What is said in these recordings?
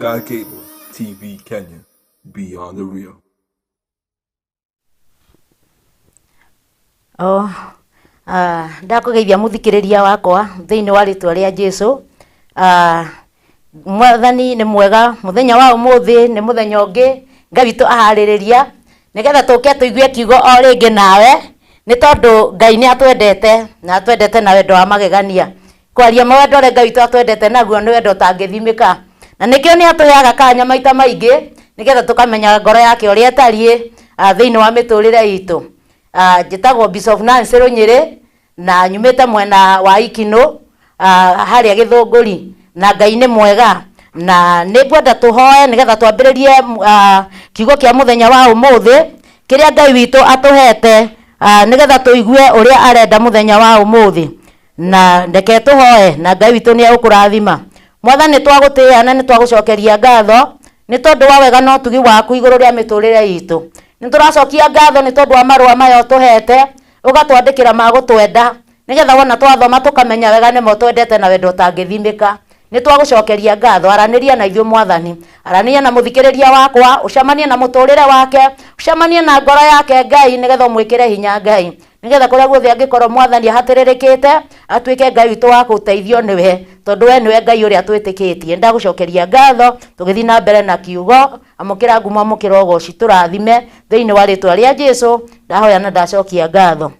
Sky Cable TV Kenya. Beyond the Real. Oh, ndakũgeithia mũthikĩrĩria wakwa thĩinĩ wa rĩtwa rĩa Jesu. Mwathani nĩ mwega, mũthenya wa ũmũthĩ nĩ mũthenya ũngĩ Ngai witũ aharĩrĩria nĩgetha tũke tũigue kiugo o rĩngĩ nawe, nĩ tondũ Ngai nĩ atwendete na atwendete na wendo wa magegania. Kwaria ma wendo ũrĩa Ngai witũ atwendete naguo nĩ wendo ũtangĩthimĩka, na nĩkĩo nĩ atũheaga kanya maita maingĩ nĩgetha tũkamenya ngoro yake ũrĩa ĩtariĩ thĩinĩ wa mĩtũrĩre itũ. Njĩtagwo Bishop Nancy Rũnyĩrĩ na nyumĩte mwena wa Ikinũ, harĩa Gĩthũngũri, na Ngai nĩ mwega na nĩ ngwenda tũhoe nĩgetha twambĩrĩrie kiugo kĩa mũthenya wa ũmũthĩ kĩrĩa Ngai witũ atũhete, nĩgetha tũigue ũrĩa arenda mũthenya wa ũmũthĩ. Na reke tũhoe na Ngai witũ nĩ egũkũrathima. Mwathani, nĩ twagũtĩĩa na nĩ twagũcokeria ngatho nĩ tondũ wa wega na ũtugi waku igũrũ rĩa mĩtũrĩre itũ. Nĩ tũracokia ngatho nĩ tondũ wa marũa maya ũtũhete, ũgatwandĩkĩra ma gũtwenda nĩgetha wona twathoma tũkamenya wega nĩmo twendete na wendo ũtangĩthimĩka. Nĩ twagũcokeria ngatho. Aranĩria na ithuĩ Mwathani, aranĩria na mũthikĩrĩria wakwa, ũcemanie na mũtũrĩre wake, ũcemanie na ngoro yake Ngai, nĩgetha ũmwĩkĩre hinya Ngai, nĩgetha kũrĩa guothe angĩkorwo Mwathani ahatĩrĩrĩkĩte atuĩke Ngai witũ wa gũteithio nĩwe, tondũ we nĩwe Ngai ũrĩa twĩtĩkĩtie. Ndagũcokeria ngatho tũgĩthiĩ na mbere na kiugo. Amũkĩra ngumo, amũkĩra ũgoci, tũrathime thĩinĩ wa rĩtwa rĩa Jesu. Ndahoya na ndacokia ngatho.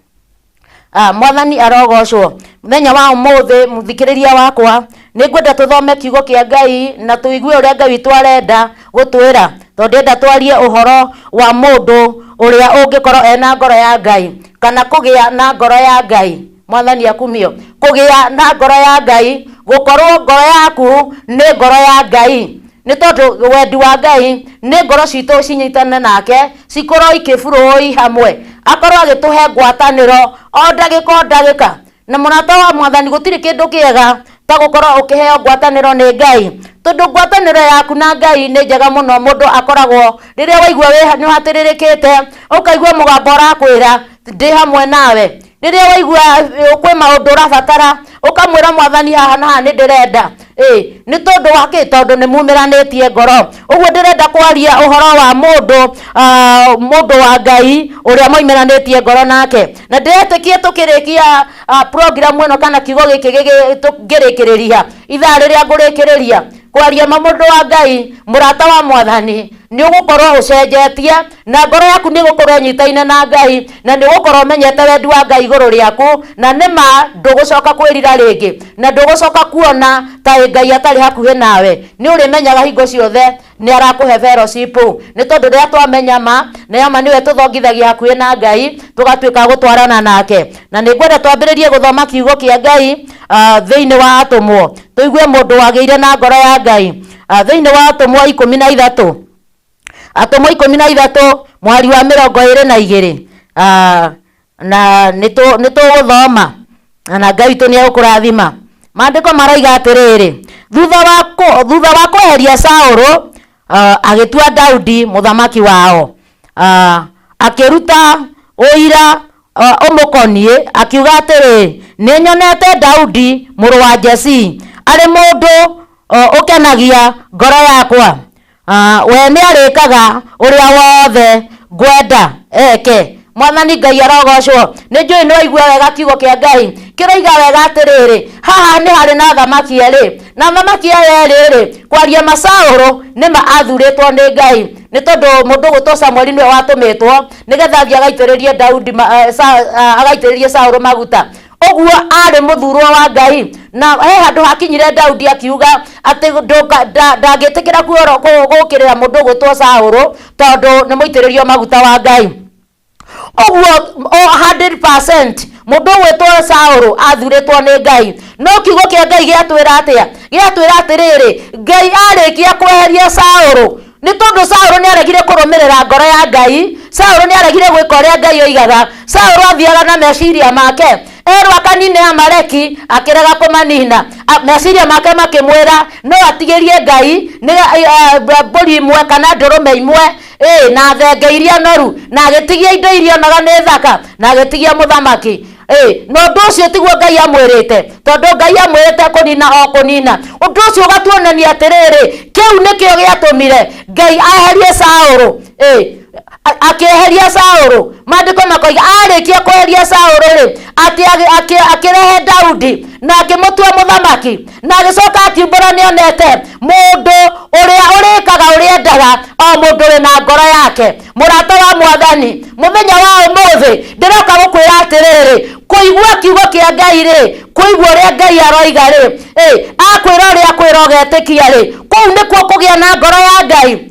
Mwathani arogocwo. Mũthenya wa ũmũthĩ mũthikĩrĩria wakwa, nĩ ngwenda tũthome kiugo kĩa Ngai na tũigue ũrĩa Ngai witũ arenda gũtwĩra, tondũ ndĩrenda twarie ũhoro wa mũndũ ũrĩa ũngĩkorwo ena ngoro ya Ngai, kana kũgĩa na ngoro ya Ngai. Mwathani akumio. Kũgĩa na ngoro ya Ngai, gũkorwo ngoro yaku nĩ ngoro ya Ngai, nĩ tondũ wendi wa Ngai nĩ ngoro citũ cinyitane nake, cikorwo ikĩbũrũi hamwe, akorwo agĩtũhe ngwatanĩro o ndagĩka o ndagĩka. Na mũrata wa Mwathani, gũtirĩ kĩndũ kĩega ta gũkorwo ũkĩheo ngwatanĩro nĩ Ngai, tondũ ngwatanĩro yaku na Ngai nĩ njega mũno. Mũndũ akoragwo rĩrĩa waigua nĩ ũhatĩrĩrĩkĩte, ũkaigua mũgambo ũrakwĩra ndĩ hamwe nawe. Rĩrĩa waigua kwĩ maũndũ ũrabatara, ũkamwĩra Mwathani haha na haha nĩ ndĩrenda. Nĩ tondũ wa kĩ? Tondũ nĩ mumĩranĩtie ngoro. Ũguo ndĩrenda kwaria ũhoro wa mũndũ wa Ngai ũrĩa moimĩranĩtie ngoro nake. Na ndĩretĩkia tũkĩrĩkia program ĩno kana kiugo gĩkĩ ngĩrĩkĩrĩria ithaa rĩrĩa ngũrĩkĩrĩria kwaria ma mũndũ wa Ngai, mũrata wa Mwathani, nĩ ũgũkorwo ũcenjetie na ngoro yaku nĩ ĩgũkorwo ĩnyitaine na Ngai, na nĩ ũgũkorwo ũmenyete wendi wa Ngai igũrũ rĩaku, na nĩ ma ndũgũcoka kwĩrira rĩngĩ, na ndũgũcoka kuona ta Ngai atarĩ hakuhĩ nawe. Nĩ ũrĩmenyaga hingo ciothe nĩ arakũhe fellowship, nĩ tondũ rĩrĩa twamenya ma, na ma nĩwe tũthongithagia hakuhĩ na Ngai, tũgatuĩka gũtwarana nake. Na nĩ ngwenda twambĩrĩrie gũthoma kiugo kĩa Ngai thĩinĩ wa Atũmwo, tũigue mũndũ wagĩire na ngoro ya Ngai. Thĩinĩ wa Atũmwo 13, Atũmwo 13 mũhari wa 22, na nĩ tũgũthoma na Ngai witũ nĩ egũkũrathima. Maandĩko maraiga atĩrĩrĩ, thutha wa kweheria Saũlũ, agĩtua Daudi mũthamaki wao, akĩruta ũira ũmũkoniĩ, akiuga atĩrĩ, nĩ nyonete Daudi mũrũ wa Jesii arĩ mũndũ ũkenagia ngoro yakwa, we nĩ arĩkaga ũrĩa wothe ngwenda eke. Mwathani Ngai arogocwo. Nĩ njũĩ nĩ waigua wega kiugo kĩa Ngai kĩroiga wega atĩrĩrĩ, haha nĩ harĩ na athamaki erĩ, na athamaki aya erĩ rĩ, kwaria ma Saũlũ nĩ ma athurĩtwo nĩ Ngai, nĩ tondũ mũndũ ũgwĩtwo Samueli nĩwe watũmĩtwo nĩgetha athiĩ agaitĩrĩrie Daudi agaitĩrĩrie Saũlũ maguta. Ũguo arĩ mũthurwo wa Ngai. Na he handũ hakinyire Daudi akiuga atĩ ndangĩtĩkĩra gũkĩrĩra mũndũ ũgwĩtwo Saũlũ, tondũ nĩ mũitĩrĩrio maguta wa Ngai. Ũguo 100% mũndũ ũgwĩtwo Saũlũ athurĩtwo nĩ Ngai. No kiugo kĩa Ngai gĩatwĩra atĩa? Gĩatwĩra atĩrĩrĩ, Ngai arĩkia kweheria Saũlũ, nĩ tondũ Saũlũ nĩ aregire kũrũmĩrĩra ngoro ya Ngai, Saũlũ nĩ aregire gwĩka ũrĩa Ngai oigaga. Saũlũ athiaga na meciria make, erwo akanine Amaleki, akĩrega kũmanina. Meciria make makĩmwĩra no atigĩrie Ngai nĩ mbũri imwe kana ndũrũme imwe, na thenge iria noru, na agĩtigia indo iria onaga nĩ thaka, na agĩtigia mũthamaki. Na ũndũ ũcio tiguo Ngai amwĩrĩte, tondũ Ngai amwĩrĩte kũnina o kũnina. Ũndũ ũcio ũgatuonania atĩrĩrĩ, kĩu nĩkĩo gĩatũmire Ngai aherie Saũlũ. Akĩeheria Saũlũ. Maandĩko makoiga arĩkia kweheria Saũlũ rĩ, atĩ akĩrehe Daudi na akĩmũtua mũthamaki, na agĩcoka akiumbũra nĩonete mũndũ ũrĩa ũrĩkaga ũrĩa endaga, o mũndũ wĩna ngoro yake. Mũrata wa Mwathani, mũthenya wa ũmũthĩ ndĩroka gũkwĩra atĩrĩrĩ, kũigua kiugo kĩa Ngai rĩ, kũigua ũrĩa Ngai aroiga rĩ, akwĩra ũrĩa akwĩra ũgetĩkia rĩ, kũu nĩkuo kũgĩa na ngoro ya Ngai.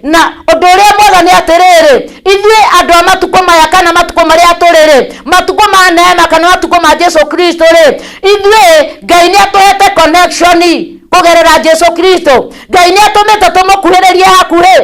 Na ũndũ ũrĩa mwega nĩ atĩrĩrĩ, ithuĩ andũ a matukũ maya kana matukũ marĩa tũrĩ rĩ, matukũ ma neema kana matukũ ma Jesu Kristo rĩ, ithuĩ Ngai nĩ atũhete connection kũgerera Jesu Kristo. Ngai nĩ atũmĩte tũmũkuhĩrĩrie hakuhĩ.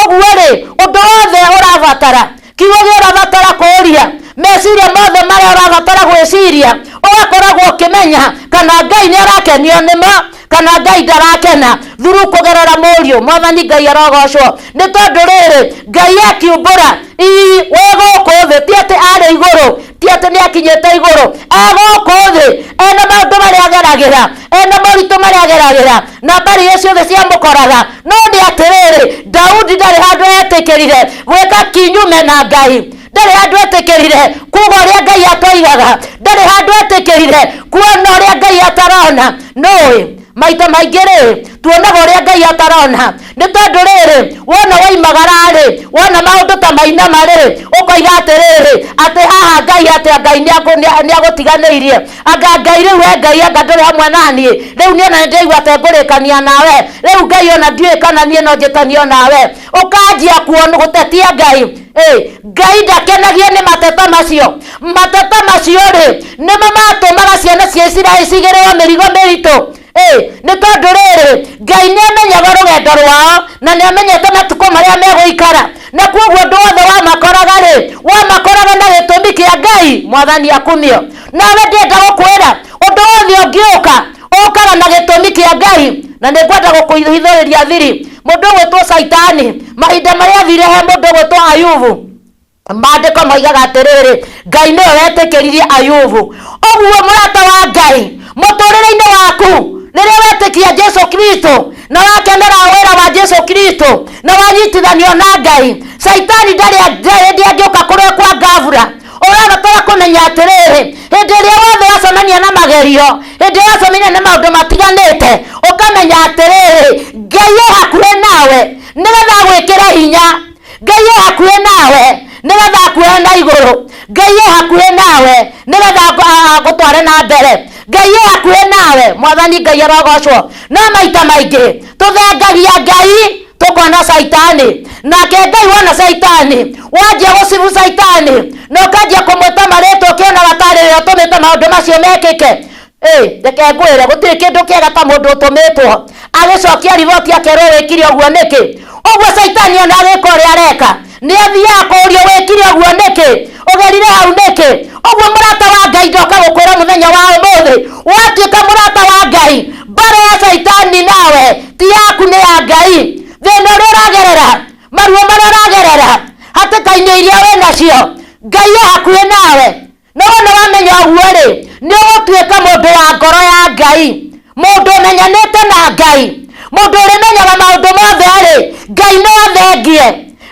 Ũguo rĩ, ũndũ wothe ũrabatara, kiugo gĩa ũrabatara kũũria, meciria mothe marĩa ũrabatara gwĩciria, ũgakoragwo ũkĩmenya kana Ngai nĩ arakenio nĩmo kana Ngai ndarakena, through kũgerera mũriũ. Mwathani Ngai arogocwo. Nĩ tondũ rĩrĩ, Ngai akiumbũra, ii, wĩ gũkũ thĩ, ti atĩ arĩ igũrũ, ti atĩ nĩ akinyĩte igũrũ, e gũkũ thĩ, ena maũndũ marĩa ageragĩra, ena moritũ marĩa ageragĩra, na mbarĩ iria ciothe ciamũkoraga. No nĩ atĩrĩrĩ, Daudi ndarĩ handũ etĩkĩrire gwĩka kinyume na Ngai, ndarĩ handũ etĩkĩrire kuga ũrĩa Ngai atoigaga, ndarĩ handũ etĩkĩrire kuona ũrĩa Ngai atarona. Nũĩ maita maingĩ rĩ, tuonaga ũrĩa Ngai atarona, nĩ tondũ rĩrĩ, wona waimagara rĩ, wona maũndũ ta mainama rĩ, ũkoiga atĩrĩrĩ, atĩ haha Ngai, atĩ Ngai nĩ agũtiganĩirie, anga Ngai rĩu we Ngai anga ndũrĩ hamwe na niĩ, rĩu niĩ ona nĩndĩraigua ta ngũrĩkania nawe, rĩu Ngai ona ndiũĩ kana niĩ no njĩtanio nawe, ũkanjia kuona gũtetia Ngai. Ngai ndakenagio nĩ mateta macio. Mateta macio rĩ, nĩmo matũmaga ciana cia Isiraeli cigĩrĩrwo mĩrigo mĩritũ. Nĩ tondũ rĩrĩ, Ngai nĩ amenyaga rũgendo rwao na nĩ amenyete matukũ marĩa megũikara, na koguo ũndũ wothe wamakoraga rĩ, wamakoraga na gĩtũmi kĩa Ngai. Mwathani akumio. Nawe ndĩrenda gũkwĩra ũndũ wothe ũngĩũka, ũkaga na gĩtũmi kĩa Ngai. Na nĩ ngwenda gũkũhithũrĩria thiri. Mũndũ ũgwĩtwo Caitani, mahinda marĩa athire he mũndũ ũgwĩtwo Ayubu, maandĩko moigaga atĩrĩrĩ, Ngai nĩwe wetĩkĩririe Ayubu. Ũguo mũrata wa Ngai, mũtũrĩre-inĩ waku, rĩrĩa wetĩkia Jesu Kristo na wakenera wĩra wa Jesu Kristo na wanyitithanio na Ngai, Caitani ndarĩ hĩndĩ angĩũka kũrĩa kwa ngavura. Ũrabatara kũmenya atĩrĩrĩ, hĩndĩ ĩrĩa wothe wacemania na magerio, hĩndĩ ĩrĩa wacemania na maũndũ matiganĩte, ũkamenya atĩrĩrĩ, Ngai e hakuhĩ nawe nĩgetha agwĩkĩre hinya. Ngai e hakuhĩ nawe nĩgetha akuoe na igũrũ. Ngai e hakuhĩ nawe nĩgetha agũtware na mbere. Ngai e hakuhĩ nawe. Mwathani Ngai arogocwo. No maita maingĩ tũthengagia Ngai tũkona Caitani, nake Ngai wona Caitani, wanjia gũcibu Caitani na ũkanjia kũmwĩta marĩtwa ũkĩonaga tarĩ we ũtũmĩte maũndũ macio mekĩke. Reke ngwĩre, gũtirĩ kĩndũ kĩega ta mũndũ ũtũmĩtwo agĩcokia riboti akerwo wĩkire ũguo nĩkĩ. Ũguo Caitani ona agĩka ũrĩa areka, nĩ athiaga kũũrio wĩkire ũguo nĩkĩ, ũgerire hau nĩkĩ. Ũguo mũrata wa Ngai ndoka gũkwĩra mũthenya wa ũmũthĩ, watuĩka mũrata wa Ngai, mbara ya Caitani nawe ti yaku, nĩ ya Ngai. Thĩna ũrĩa ũragerera, maruo marĩa ũragerera, hatĩka-inĩ iria wĩ nacio, Ngai e hakuhĩ nawe. Na wona wamenya ũguo rĩ, nĩ ũgũtuĩka mũndũ wa ngoro ya Ngai, mũndũ ũmenyanĩte na Ngai, mũndũ ũrĩmenyaga maũndũ mothe rĩ, Ngai no athengie,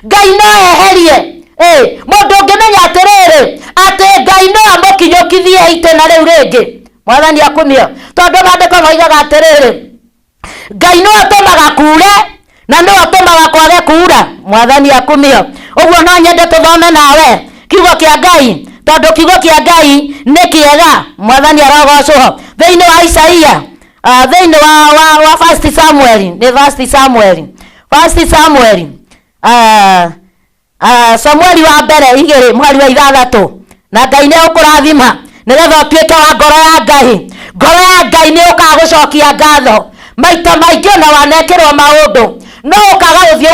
Ngai no eherie. Mũndũ ũngĩmenya atĩrĩrĩ, atĩ Ngai no amũkinyũkithie itĩna rĩu rĩngĩ. Mwathani akumio. Tondũ maandĩko moigaga atĩrĩrĩ, Ngai no atũmaga kure na no atũmaga kwage kura. Mwathani akumio. Ũguo no nyende tũthome nawe kiugo kĩa Ngai, tondũ kiugo kĩa Ngai nĩ kĩega. Mwathani arogocwo. Thĩinĩ wa Isaia, thĩinĩ wa First Samuel, nĩ First Samuel, First Samuel, Samueli wa mbere igĩrĩ mũhari wa ithathatũ. Na Ngai nĩ egũkũrathima nĩgetha ũtuĩke wa ngoro ya Ngai. Ngoro ya Ngai nĩ ũkaga gũcokia ngatho maita maingĩ, ona wanekĩrwo maũndũ, no ũkaga gũthiĩ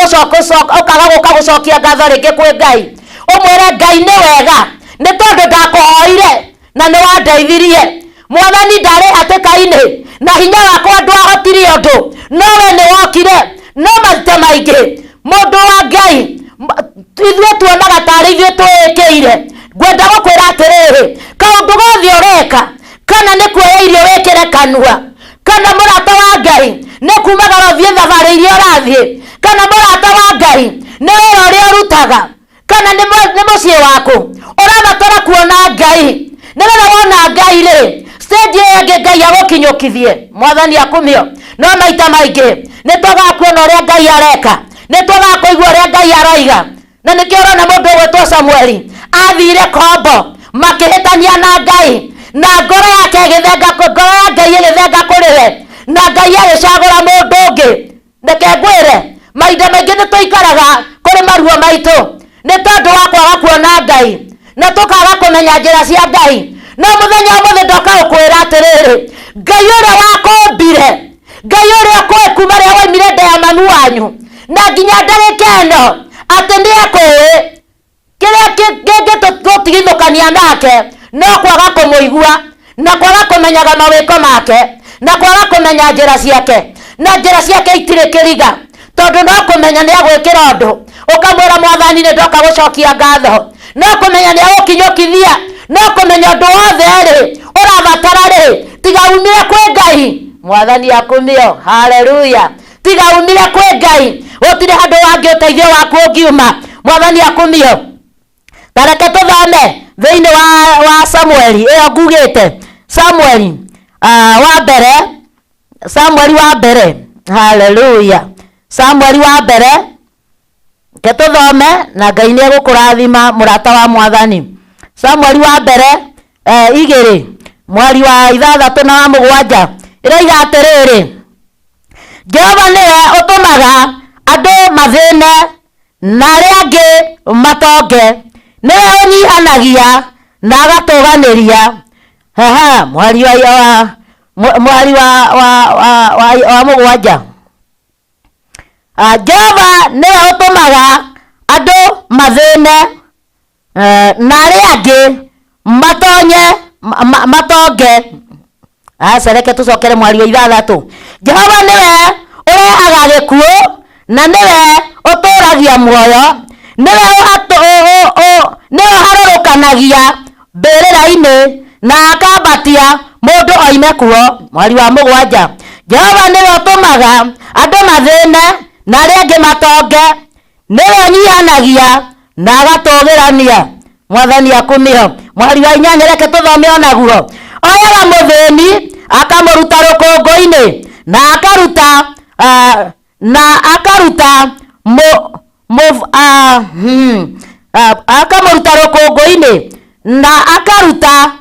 ũkaga gũka gũcokia ngatho rĩngĩ kwĩ Ngai. Ũmwĩre Ngai nĩ wega, nĩ tondũ ndakũhoire na nĩ wandeithirie. Mwathani, ndarĩ hatĩka-inĩ na hinya wakwa ndwahotire ũndũ, no we nĩ wokire. No maita maingĩ mũndũ wa Ngai, ithuĩ tuonaga tarĩ ithuĩ twĩĩkĩire. Ngwenda gũkwĩra atĩrĩrĩ, Kaũndũ gothe ũreka, kana nĩ kuoya irio wĩkĩre kanua, kana mũrata wa Ngai nĩ kumagara ũthiĩ thabarĩ iria ũrathiĩ, kana mũrata wa Ngai nĩ wĩra ũrĩa ũrutaga, kana nĩ mũciĩ waku ũrabatara kuona Ngai, nĩgetha wona Ngai rĩ, stage ĩyo ĩngĩ Ngai agũkinyũkithie. Mwathani akumio. No maita maingĩ nĩ twagaga kuona ũrĩa Ngai areka, nĩ twagaga kũigua ũrĩa Ngai aroiga. Na nĩkĩo ũrona mũndũ ũgwĩtwo Samueli athire kombo makĩhĩtania na Ngai, na ngoro yake ĩgĩthenga, ngoro ya Ngai ĩgĩthenga kũrĩ we, na Ngai agĩcagũra mũndũ ũngĩ. Reke ngwĩre, mahinda maingĩ nĩ tũikaraga kũrĩ maruo maitũ nĩ tondũ wa kwaga kuona Ngai na tũkaga kũmenya njĩra cia Ngai. No mũthenya ũmũthĩ ndoka gũkwĩra atĩrĩrĩ, Ngai ũrĩa wakũmbire, Ngai ũrĩa ũkũĩ kuma rĩrĩa waimire nda ya mami wanyu na nginya ndagĩka ĩno, atĩ nĩ ekũĩ. Kĩrĩa kĩngĩtũtigithũkania nake no kwaga kũmũigua na kwaga kũmenyaga mawĩko make na kwaga kũmenya njĩra ciake. Na njĩra ciake itirĩ kĩriga, tondũ no kũmenya nĩ agwĩkĩra ũndũ ũkamwĩra Mwathani nĩ ndoka gũcokia ngatho, no kũmenya nĩ agũkinyũkithia, no kũmenya ũndũ wothe rĩ ũrabatara rĩ tiga umire kwĩ Ngai. Mwathani akumio, haleluya. Tiga umire kwĩ Ngai, gũtirĩ handũ wangĩ ũteithio waku ũngiuma. Mwathani akumio. Ta reke tũthome thĩinĩ wa Samueli ĩyo ngugĩte, Samueli wa mbere, Samueli wa mbere, haleluya, Samueli wa mbere. Reke tũthome na Ngai nĩ egũkũrathima mũrata wa Mwathani. Samueli wa mbere 2 mweri wa 6 na wa 7 ĩroiga atĩrĩrĩ, Jehova nĩwe ũtũmaga andũ mathĩne na arĩa angĩ matonge, nĩwe ũnyihanagia na agatũganĩria. Haha, mweri wa 7. Jehova nĩwe ũtũmaga andũ mathĩne na arĩa angĩ matonye, matonge. Aca, reke tũcokere mweri wa 6. Jehova nĩwe ũrehaga gĩkuũ na nĩwe ũtũragia muoyo, nĩwe ũharũrũkanagia mbĩrĩra-inĩ na akambatia mũndũ oime kuo. Mweri wa 7. Jehova nĩwe ũtũmaga andũ mathĩne na arĩa angĩ matonge, nĩwe ũnyihanagia na agatũgĩrania. Mwathani akumio. Mweri wa 8, reke tũthome onaguo. Oyaga mũthĩni akamũruta rũkũngũ-inĩ na akaruta, na akaruta akamũruta rũkũngũ-inĩ na akaruta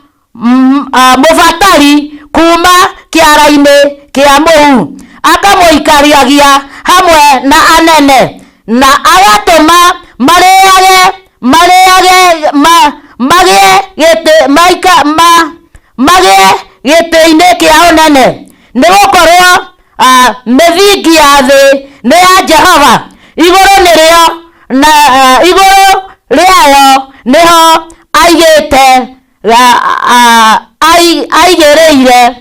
mũbatari kuma kĩara-inĩ kĩa mũhu, akamũikaragia hamwe na anene na agatũma marĩage, marĩage, magĩe gĩtĩ, maika, ma, magĩe gĩtĩ-inĩ kĩa ũnene. Nĩgũkorwo mĩthingi ya thĩ nĩ ya Jehova, igũrũ nĩrĩo na igũrũ rĩayo nĩho aigĩte, aigĩrĩire,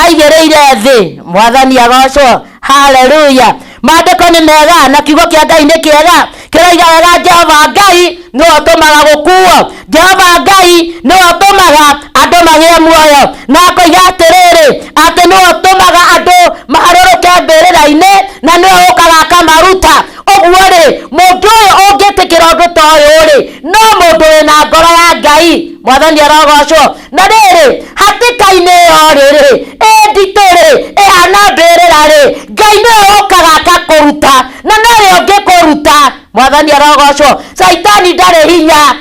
aigĩrĩire thĩ. Mwathani agocwo, haleluya. Maandĩko nĩ mega na kiugo kĩa Ngai nĩ kĩega, kĩroiga wega Jehova Ngai nĩwe ũtũmaga gũkuo, Jehova Ngai nĩwe ũtũmaga andũ magĩe muoyo, na akoiga atĩrĩrĩ atĩ nĩwe ũtũmaga andũ maharũrũke mbĩrĩra-inĩ na nĩwe ũkaga akamaruta. Ũguo rĩ, mũndũ ũyũ ũngĩtĩkĩra ũndũ ta ũyũ rĩ, no mũndũ wĩna ngoro ya Ngai. Mwathani arogocwo. Na rĩrĩ, hatĩka-inĩ ĩyo rĩ, ĩ nditũ rĩ, ĩhana mbĩrĩra rĩ, Ngai nĩwe ũkaga akakũruta, na nowe ũngĩkũruta. Mwathani arogocwo. Caitani ndarĩ hinya,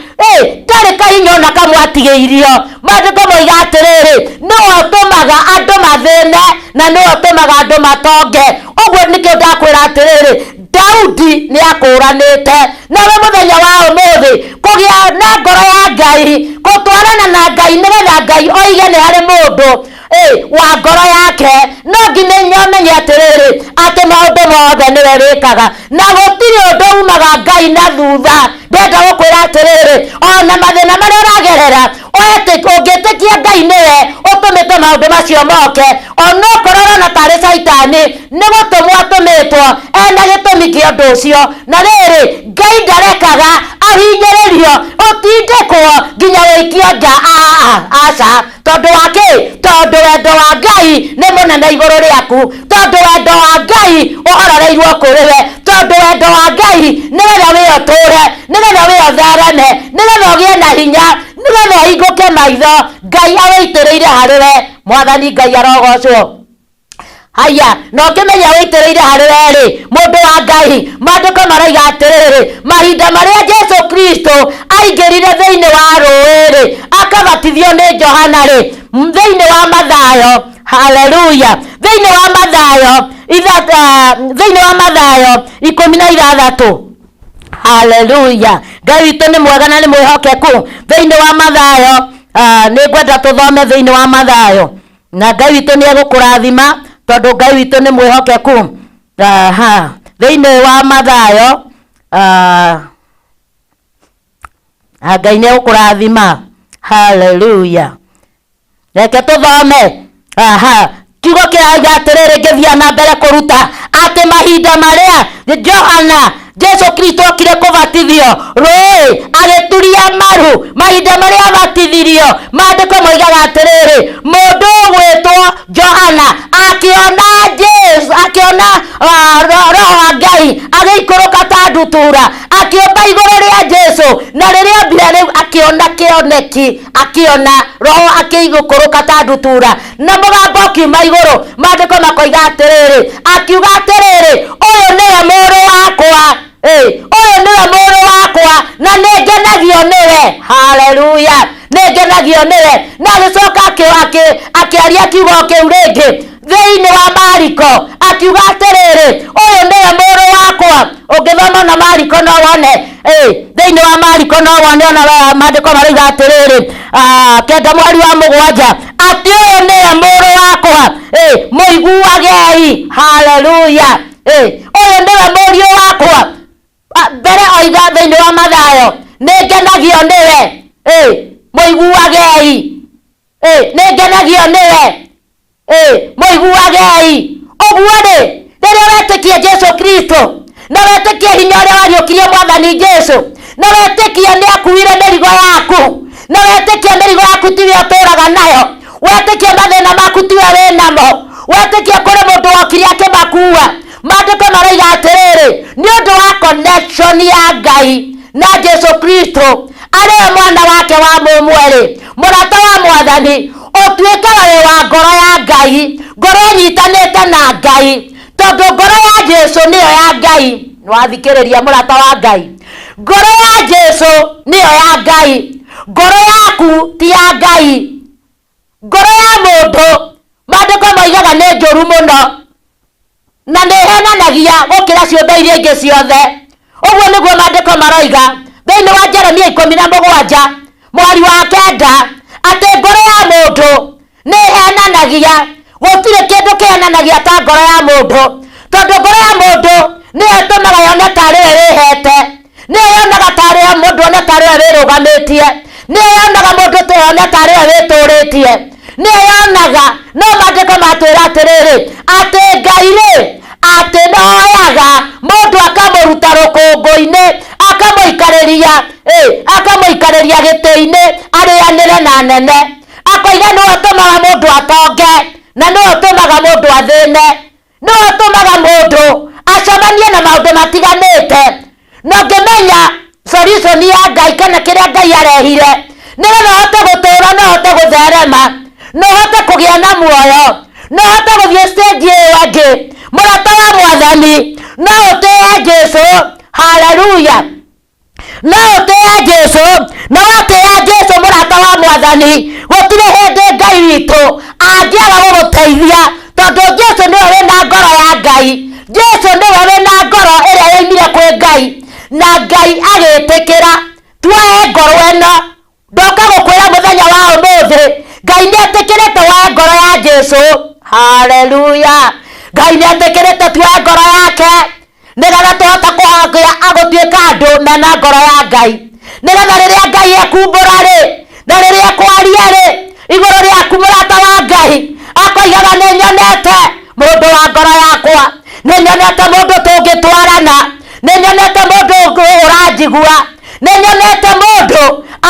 ndarĩ kahinya ona kamwe atigĩirio. Maandĩko moiga atĩrĩrĩ, nĩwe ũtũmaga andũ mathĩne na nĩwe ũtũmaga andũ matonge. Ũguo nĩkĩo ndakwĩra atĩrĩrĩ, Daudi nĩ akũranĩte. Nawe mũthenya wa ũmũthĩ kũgĩa na ngoro ya Ngai, gũtwarana na Ngai nĩgetha Ngai oige nĩ harĩ mũndũ wa ngoro yake, no nginya ũmenye atĩrĩrĩ atĩ maũndũ mothe nĩwe wĩkaga na gũtirĩ ũndũ umaga Ngai na thutha. Ndĩrenda gũkwĩra atĩrĩrĩ, ona mathĩna marĩa ũragerera, ũngĩtĩkia Ngai nĩwe ũtũmĩte maũndũ macio moke, onokorwo ũrona tarĩ Caitani nĩ gũtũmwo atũmĩtwo ena gĩtũmi kĩa ũndũ ũcio. Na rĩrĩ, Ngai ndarekaga Ũhinyĩrĩrio, ũtindĩkwo nginya wĩikio nja, aca. Tondũ wa kĩ? Tondũ wendo wa Ngai nĩ mũnene igũrũ rĩaku, tondũ wendo wa Ngai ũhororeirwo kũrĩ we, tondũ wendo wa Ngai nĩgetha wĩ ũtũre, nĩgetha wĩ ũthereme, nĩgetha ũgĩe na hinya, nĩgetha ũhingũke maitho. Ngai awĩitĩrĩire harĩ we. Mwathani Ngai arogocwo. Haya, na ũkĩmenya wĩitĩrĩire harĩ we rĩ, mũndũ wa Ngai, maandĩko maraiga atĩrĩrĩ, mahinda marĩa Jesu Kristo aingĩrire thĩinĩ wa rũĩ rĩ, akabatithio nĩ Johana rĩ, thĩinĩ wa Mathayo, haleluya, thĩinĩ wa Mathayo thĩinĩ wa Mathayo 16, haleluya. Ngai witũ nĩ mwega na nĩ mwĩhokeku. Thĩinĩ wa Mathayo, nĩ ngwenda tũthome thĩinĩ wa Mathayo, na Ngai witũ nĩ egũkũrathima tondũ Ngai witũ nĩ mwĩhokeku. Aha, thĩinĩ wa Mathayo, Ngai nĩ egũkũrathima. Haleluya. Reke tũthome. Aha, kiugo kĩrauga atĩrĩrĩ, ngĩthiĩ na mbere kũruta atĩ mahinda marĩa Johana, Jesu Kristo okire kũbatithio rũĩ, agĩturia maru, mahinda marĩa abatithirio, maandĩko moigaga atĩrĩrĩ, mũndũ ũgwĩtwo Johana akĩona Jesu, akĩona Roho wa Ngai agĩikũrũka ta ndutura, akĩũmba igũrũ rĩa Jesu. Na rĩrĩa ombire rĩu, akĩona kĩoneki, akĩona Roho akĩigũkũrũka ta ndutura na mũgambo ũkiuma igũrũ. Maandĩko makoiga atĩrĩrĩ, akiuga atĩrĩrĩ, "Ũyũ nĩwe mũrũ wakwa." Ũyũ nĩwe mũrũ wakwa na nĩ ngenagio nĩwe. Haleluya, nĩ ngenagio nĩwe. Na agĩcoka akĩaria kiugo kĩu rĩngĩ thĩinĩ wa Mariko, akiuga atĩrĩrĩ, "Ũyũ nĩwe mũrũ wakwa." Ũngĩthoma na Mariko no wone, thĩinĩ wa Mariko no wone ona maandĩko marauga atĩrĩrĩ, 9 mweri wa 7, atĩ ũyũ nĩwe mũrũ wakwa, mũiguagei. Haleluya. Ũyũ nĩwe mũriũ wakwa. Mbere oiga thĩinĩ wa Mathayo, "Nĩ ngenagio nĩwe, mũiguagei." Nĩ ngenagio nĩwe, mũiguagei. Ũguo rĩ, rĩrĩa wetĩkia Jesu Kristo na wetĩkie hinya ũrĩa wariũkirie Mwathani Jesu, na wetĩkie nĩ akuire mĩrigo yaku, na wetĩkie mĩrigo yaku tiwe ũtũraga nayo, wetĩkie mathĩna maku tiwe wĩ namo, wetĩkie kũrĩ mũndũ wokire akĩmakua, maandĩko maraiga atĩrĩrĩ, nĩ ũndũ wa connection ya Ngai na Jesu Kristo arĩwe mwana wake wa mũmwe-rĩ, mũrata wa Mwathani, ũtuĩkaga wĩ wa ngoro ya Ngai, ngoro ĩnyitanĩte na Ngai, tondũ ngoro ya Jesu nĩyo ya Ngai. Nĩwathikĩrĩria, mũrata wa Ngai? Ngoro ya Jesu nĩyo ya Ngai. Ngoro yaku ti ya Ngai. Ngoro ya mũndũ, maandĩko moigaga, nĩ njũru mũno na nĩ ĩhenanagia gũkĩra ciũmbe iria ingĩ ciothe. Ũguo nĩguo maandĩko maroiga thĩinĩ wa Jeremia 17 mweri wa 9, atĩ ngoro ya mũndũ nĩ ĩhenanagia. Gũtirĩ kĩndũ kĩhenanagia ta ngoro ya mũndũ, tondũ ngoro ya mũndũ nĩyo ĩtũmaga yone tarĩ we wĩhete, nĩyo yonaga tarĩ we mũndũ one tarĩ we wĩrũgamĩtie, nĩyo yonaga mũndũ ta one tarĩ we wĩtũrĩtie, nĩyo yonaga. No maandĩko matwĩra atĩrĩrĩ, atĩ Ngai rĩ, atĩ noyaga mũndũ akamũruta rũkũngũ-inĩ, akamũikarĩria, akamũikarĩria gĩtĩ-inĩ arĩanĩre na nene. Akoiga nĩwe ũtũmaga mũndũ atonge na nĩwe ũtũmaga mũndũ athĩne, nĩwe ũtũmaga mũndũ acemanie na maũndũ matiganĩte. Na ũngĩmenya solution ya Ngai kana kĩrĩa Ngai arehire nĩgetha ũhote gũtũũra na ũhote gũtherema na ũhote kũgĩa na muoyo na ũhote gũthiĩ stage ĩyo ĩngĩ, mũrata wa Mwathani, no ũtĩe Jesu. Haleluya. No ũtĩe Jesu, na watĩĩa Jesu, mũrata wa Mwathani, gũtirĩ hĩndĩ Ngai witũ angĩaga gũgũteithia, tondũ Jesu nĩwe wĩna ngoro ya Ngai. Jesu nĩwe wĩna ngoro ĩrĩa yoimire kwĩ Ngai na Ngai agĩtĩkĩra tuoe ngoro ĩno. Ndoka gũkwĩra mũthenya wa ũmũthĩ, Ngai nĩ etĩkĩrĩte woe ngoro ya Jesu. Haleluya. Ngai nĩ etĩkĩrĩte tuoe ngoro yake nĩgetha tũhote kũhagĩa agũtuĩka andũ mena ngoro ya Ngai, nĩgetha rĩrĩa Ngai ekumbũra rĩ, na rĩrĩa ekwaria rĩ, igũrũ rĩaku, mũrata wa Ngai, akoigaga, "Nĩ nyonete mũndũ wa ngoro yakwa, nĩ nyonete mũndũ tũngĩtwarana, nĩ nyonete mũndũ ũranjigua." Nĩ nyonete mũndũ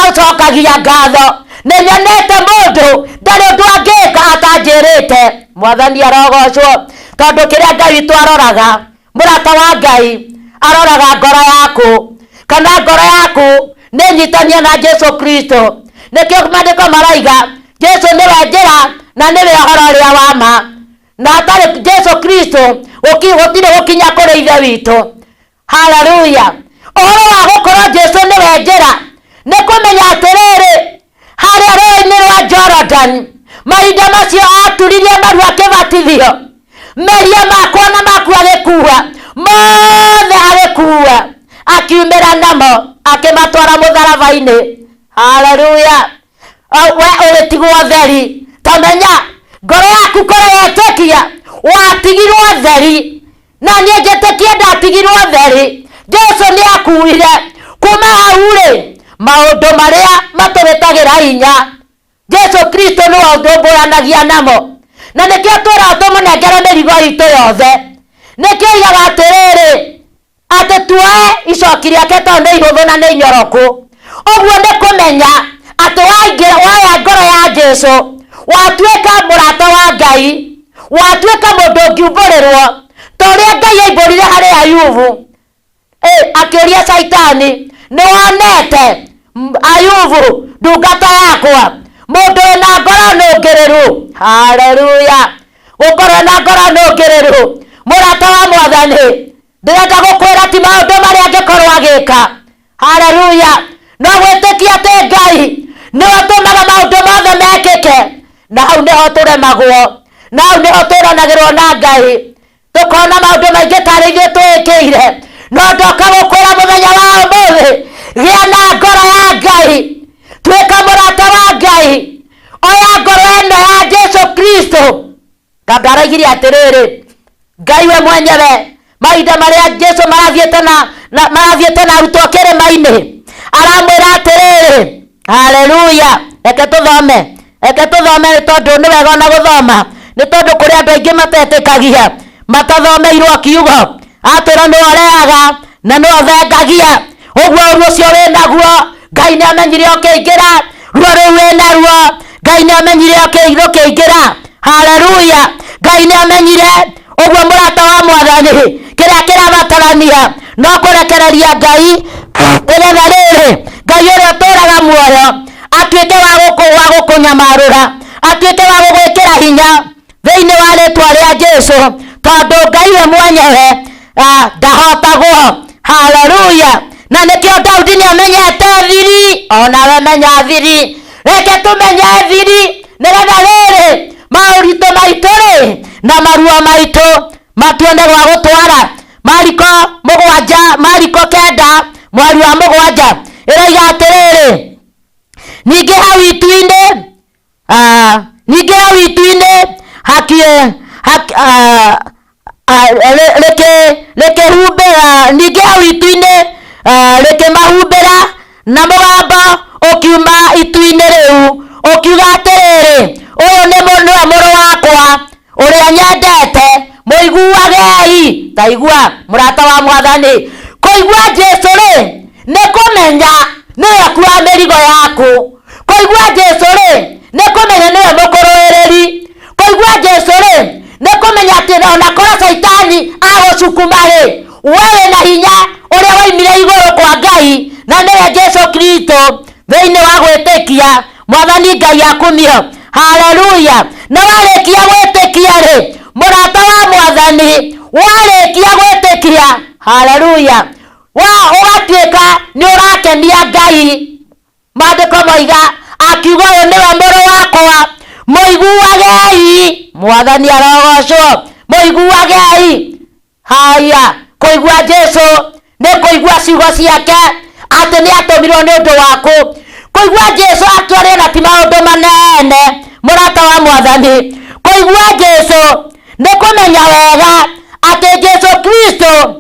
acokagia ngatho, nĩ nyonete mũndũ ndarĩ ũndũ angĩka atanjĩrĩte. Mwathani arogocwo, tondũ kĩrĩa Ngai witũ aroraga, mũrata wa Ngai aroraga ngoro yaku, kana ngoro yaku nĩ nyitania na Jesu Kristo. Nĩkĩo maandĩko maraiga Jesu nĩwe njĩra na nĩwe ũhoro ũrĩa wa ma, na atarĩ Jesu Kristo gũtirĩ gũkinya kũrĩ Ithe witũ. Haleluya. Ũhoro wa gũkorwo Jesu nĩwe njĩra nĩ kũmenya atĩrĩrĩ, harĩa rũĩ-inĩ rwa Jordan mahinda macio aturirie maru akĩbatithio, mehia makwa na maku agĩkua mothe, agĩkua akiumĩra namo akĩmatwara mũtharaba-inĩ. Haleluya. We ũgĩtigwo theri, tamenya ngoro yaku korwo wetĩkia watigirwo theri, na niĩ njĩtĩkie ndatigirwo theri. Jesu nĩ akuire. Kuma hau rĩ, maũndũ marĩa matũrĩtagĩra hinya Jesu Kristo nĩwe ũtũmbũranagia namo, na nĩkĩo twĩraga tũmũnengere mĩrigo itũ yothe. Nĩkĩo oigaga atĩrĩrĩ, atĩ tuoe icoki rĩake tondũ nĩ ihũthũ na nĩ inyoroku. Ũguo nĩ kũmenya atĩ waingĩra woya ngoro ya Jesu, watuĩka mũrata wa Ngai, watuĩka mũndũ ũngiumbũrĩrwo ta ũrĩa Ngai aimbũrire harĩ Ayubu. Akĩũria Caitani, nĩ wonete Ayubu ndungata yakwa, mũndũ wĩna ngoro nũngĩrĩru? Haleluya. Gũkorwo na ngoro nũngĩrĩru, mũrata wa Mwathani, ndĩrenda gũkwĩra ti maũndũ marĩa angĩkorwo agĩka. Haleluya. No gwĩtĩkia atĩ Ngai nĩwe ũtũmaga maũndũ mothe mekĩke, na hau nĩho tũremagwo, na hau nĩho tũranagĩrwo na Ngai, tũkona maũndũ maingĩ tarĩ ithuĩ twĩkĩire. No ndoka gũkwĩra mũthenya wa ũmũthĩ, gĩa na ngoro ya Ngai, tuĩka mũrata wa Ngai, oya ngoro ĩno ya Jesu Kristo. Tondũ araigire atĩrĩrĩ, Ngai we mwenyewe mahinda marĩa Jesu marathiĩte na marathiĩte na arutwo kĩrĩma-inĩ, aramwĩra atĩrĩrĩ, haleluya. Reke tũthome, reke tũthome, nĩ tondũ nĩ wega ona gũthoma, nĩ tondũ kũrĩ andũ aingĩ matetĩkagia, matathomeirwo kiugo. Atwĩra nĩwe ũreaga na nĩwe ũthengagia, ũguo ũru ũcio wĩnaguo Ngai nĩ amenyire ũkĩingĩra, ruo rũu wĩnaruo Ngai nĩ amenyire rũkĩingĩra. Haleluya. Ngai nĩ amenyire. Ũguo mũrata wa Mwathani, kĩrĩa kĩrabatarania no kũrekereria Ngai, nĩgetha rĩrĩ Ngai ũrĩa ũtũraga muoyo atuĩke wa gũkũnyamarũra, atuĩke wa gũgwĩkĩra hinya thĩinĩ wa rĩtwa rĩa Jesu, tondũ Ngai we mwenyewe ndahotagwo. Haleluya. Na nĩkĩo Daudi nĩ amenyete thiri, onawe menya thiri. Reke tũmenye thiri, nĩgetha rĩrĩ maũritũ maitũ rĩ na maruo maitũ matuone gwa gũtwara. Mariko 7, Mariko 9 mweri wa 7 ĩroiga atĩrĩrĩ, ningĩ hau itu-inĩ, ningĩ hau itu-inĩ rĩkĩhumbĩra, ningĩ hau itu-inĩ rĩkĩmahumbĩra, na mũgambo ũkiuma itu-inĩ rĩu ũkiuga atĩrĩrĩ, ũyũ nĩwe mũrũ wakwa ũrĩa nyendete, mũiguagei. Ta igua, mũrata wa Mwathani, kũigua Jesu rĩ nĩ kũmenya nĩwe akuaga mĩrigo yaku. Kũigua Jesu rĩ nĩ kũmenya nĩwe mũkũrũĩrĩri. Kũigua Jesu rĩ nĩ kũmenya atĩ ona korwo Caitani agũcukuma rĩ, we wĩna hinya ũrĩa waimire igũrũ kwa Ngai, na nĩwe Jesu Kristo thĩinĩ wa gwĩtĩkia. Mwathani Ngai akumio. Haleluya. Na warĩkia gwĩtĩkia rĩ, mũrata wa Mwathani, warĩkia gwĩtĩkia, haleluya, wa ũgatuĩka nĩ ũrakenia Ngai. Maandĩko moiga akiuga, ũyũ nĩwe mũrũ wakwa, mũiguagei. Mwathani arogocwo. Mũiguagei. Haya, kũigua Jesu nĩ kũigua ciugo ciake atĩ nĩ atũmirwo nĩ ũndũ waku. Kũigua Jesu akĩaria na ti maũndũ manene, mũrata wa Mwathani. Kũigua Jesu nĩ kũmenya wega atĩ Jesu Kristo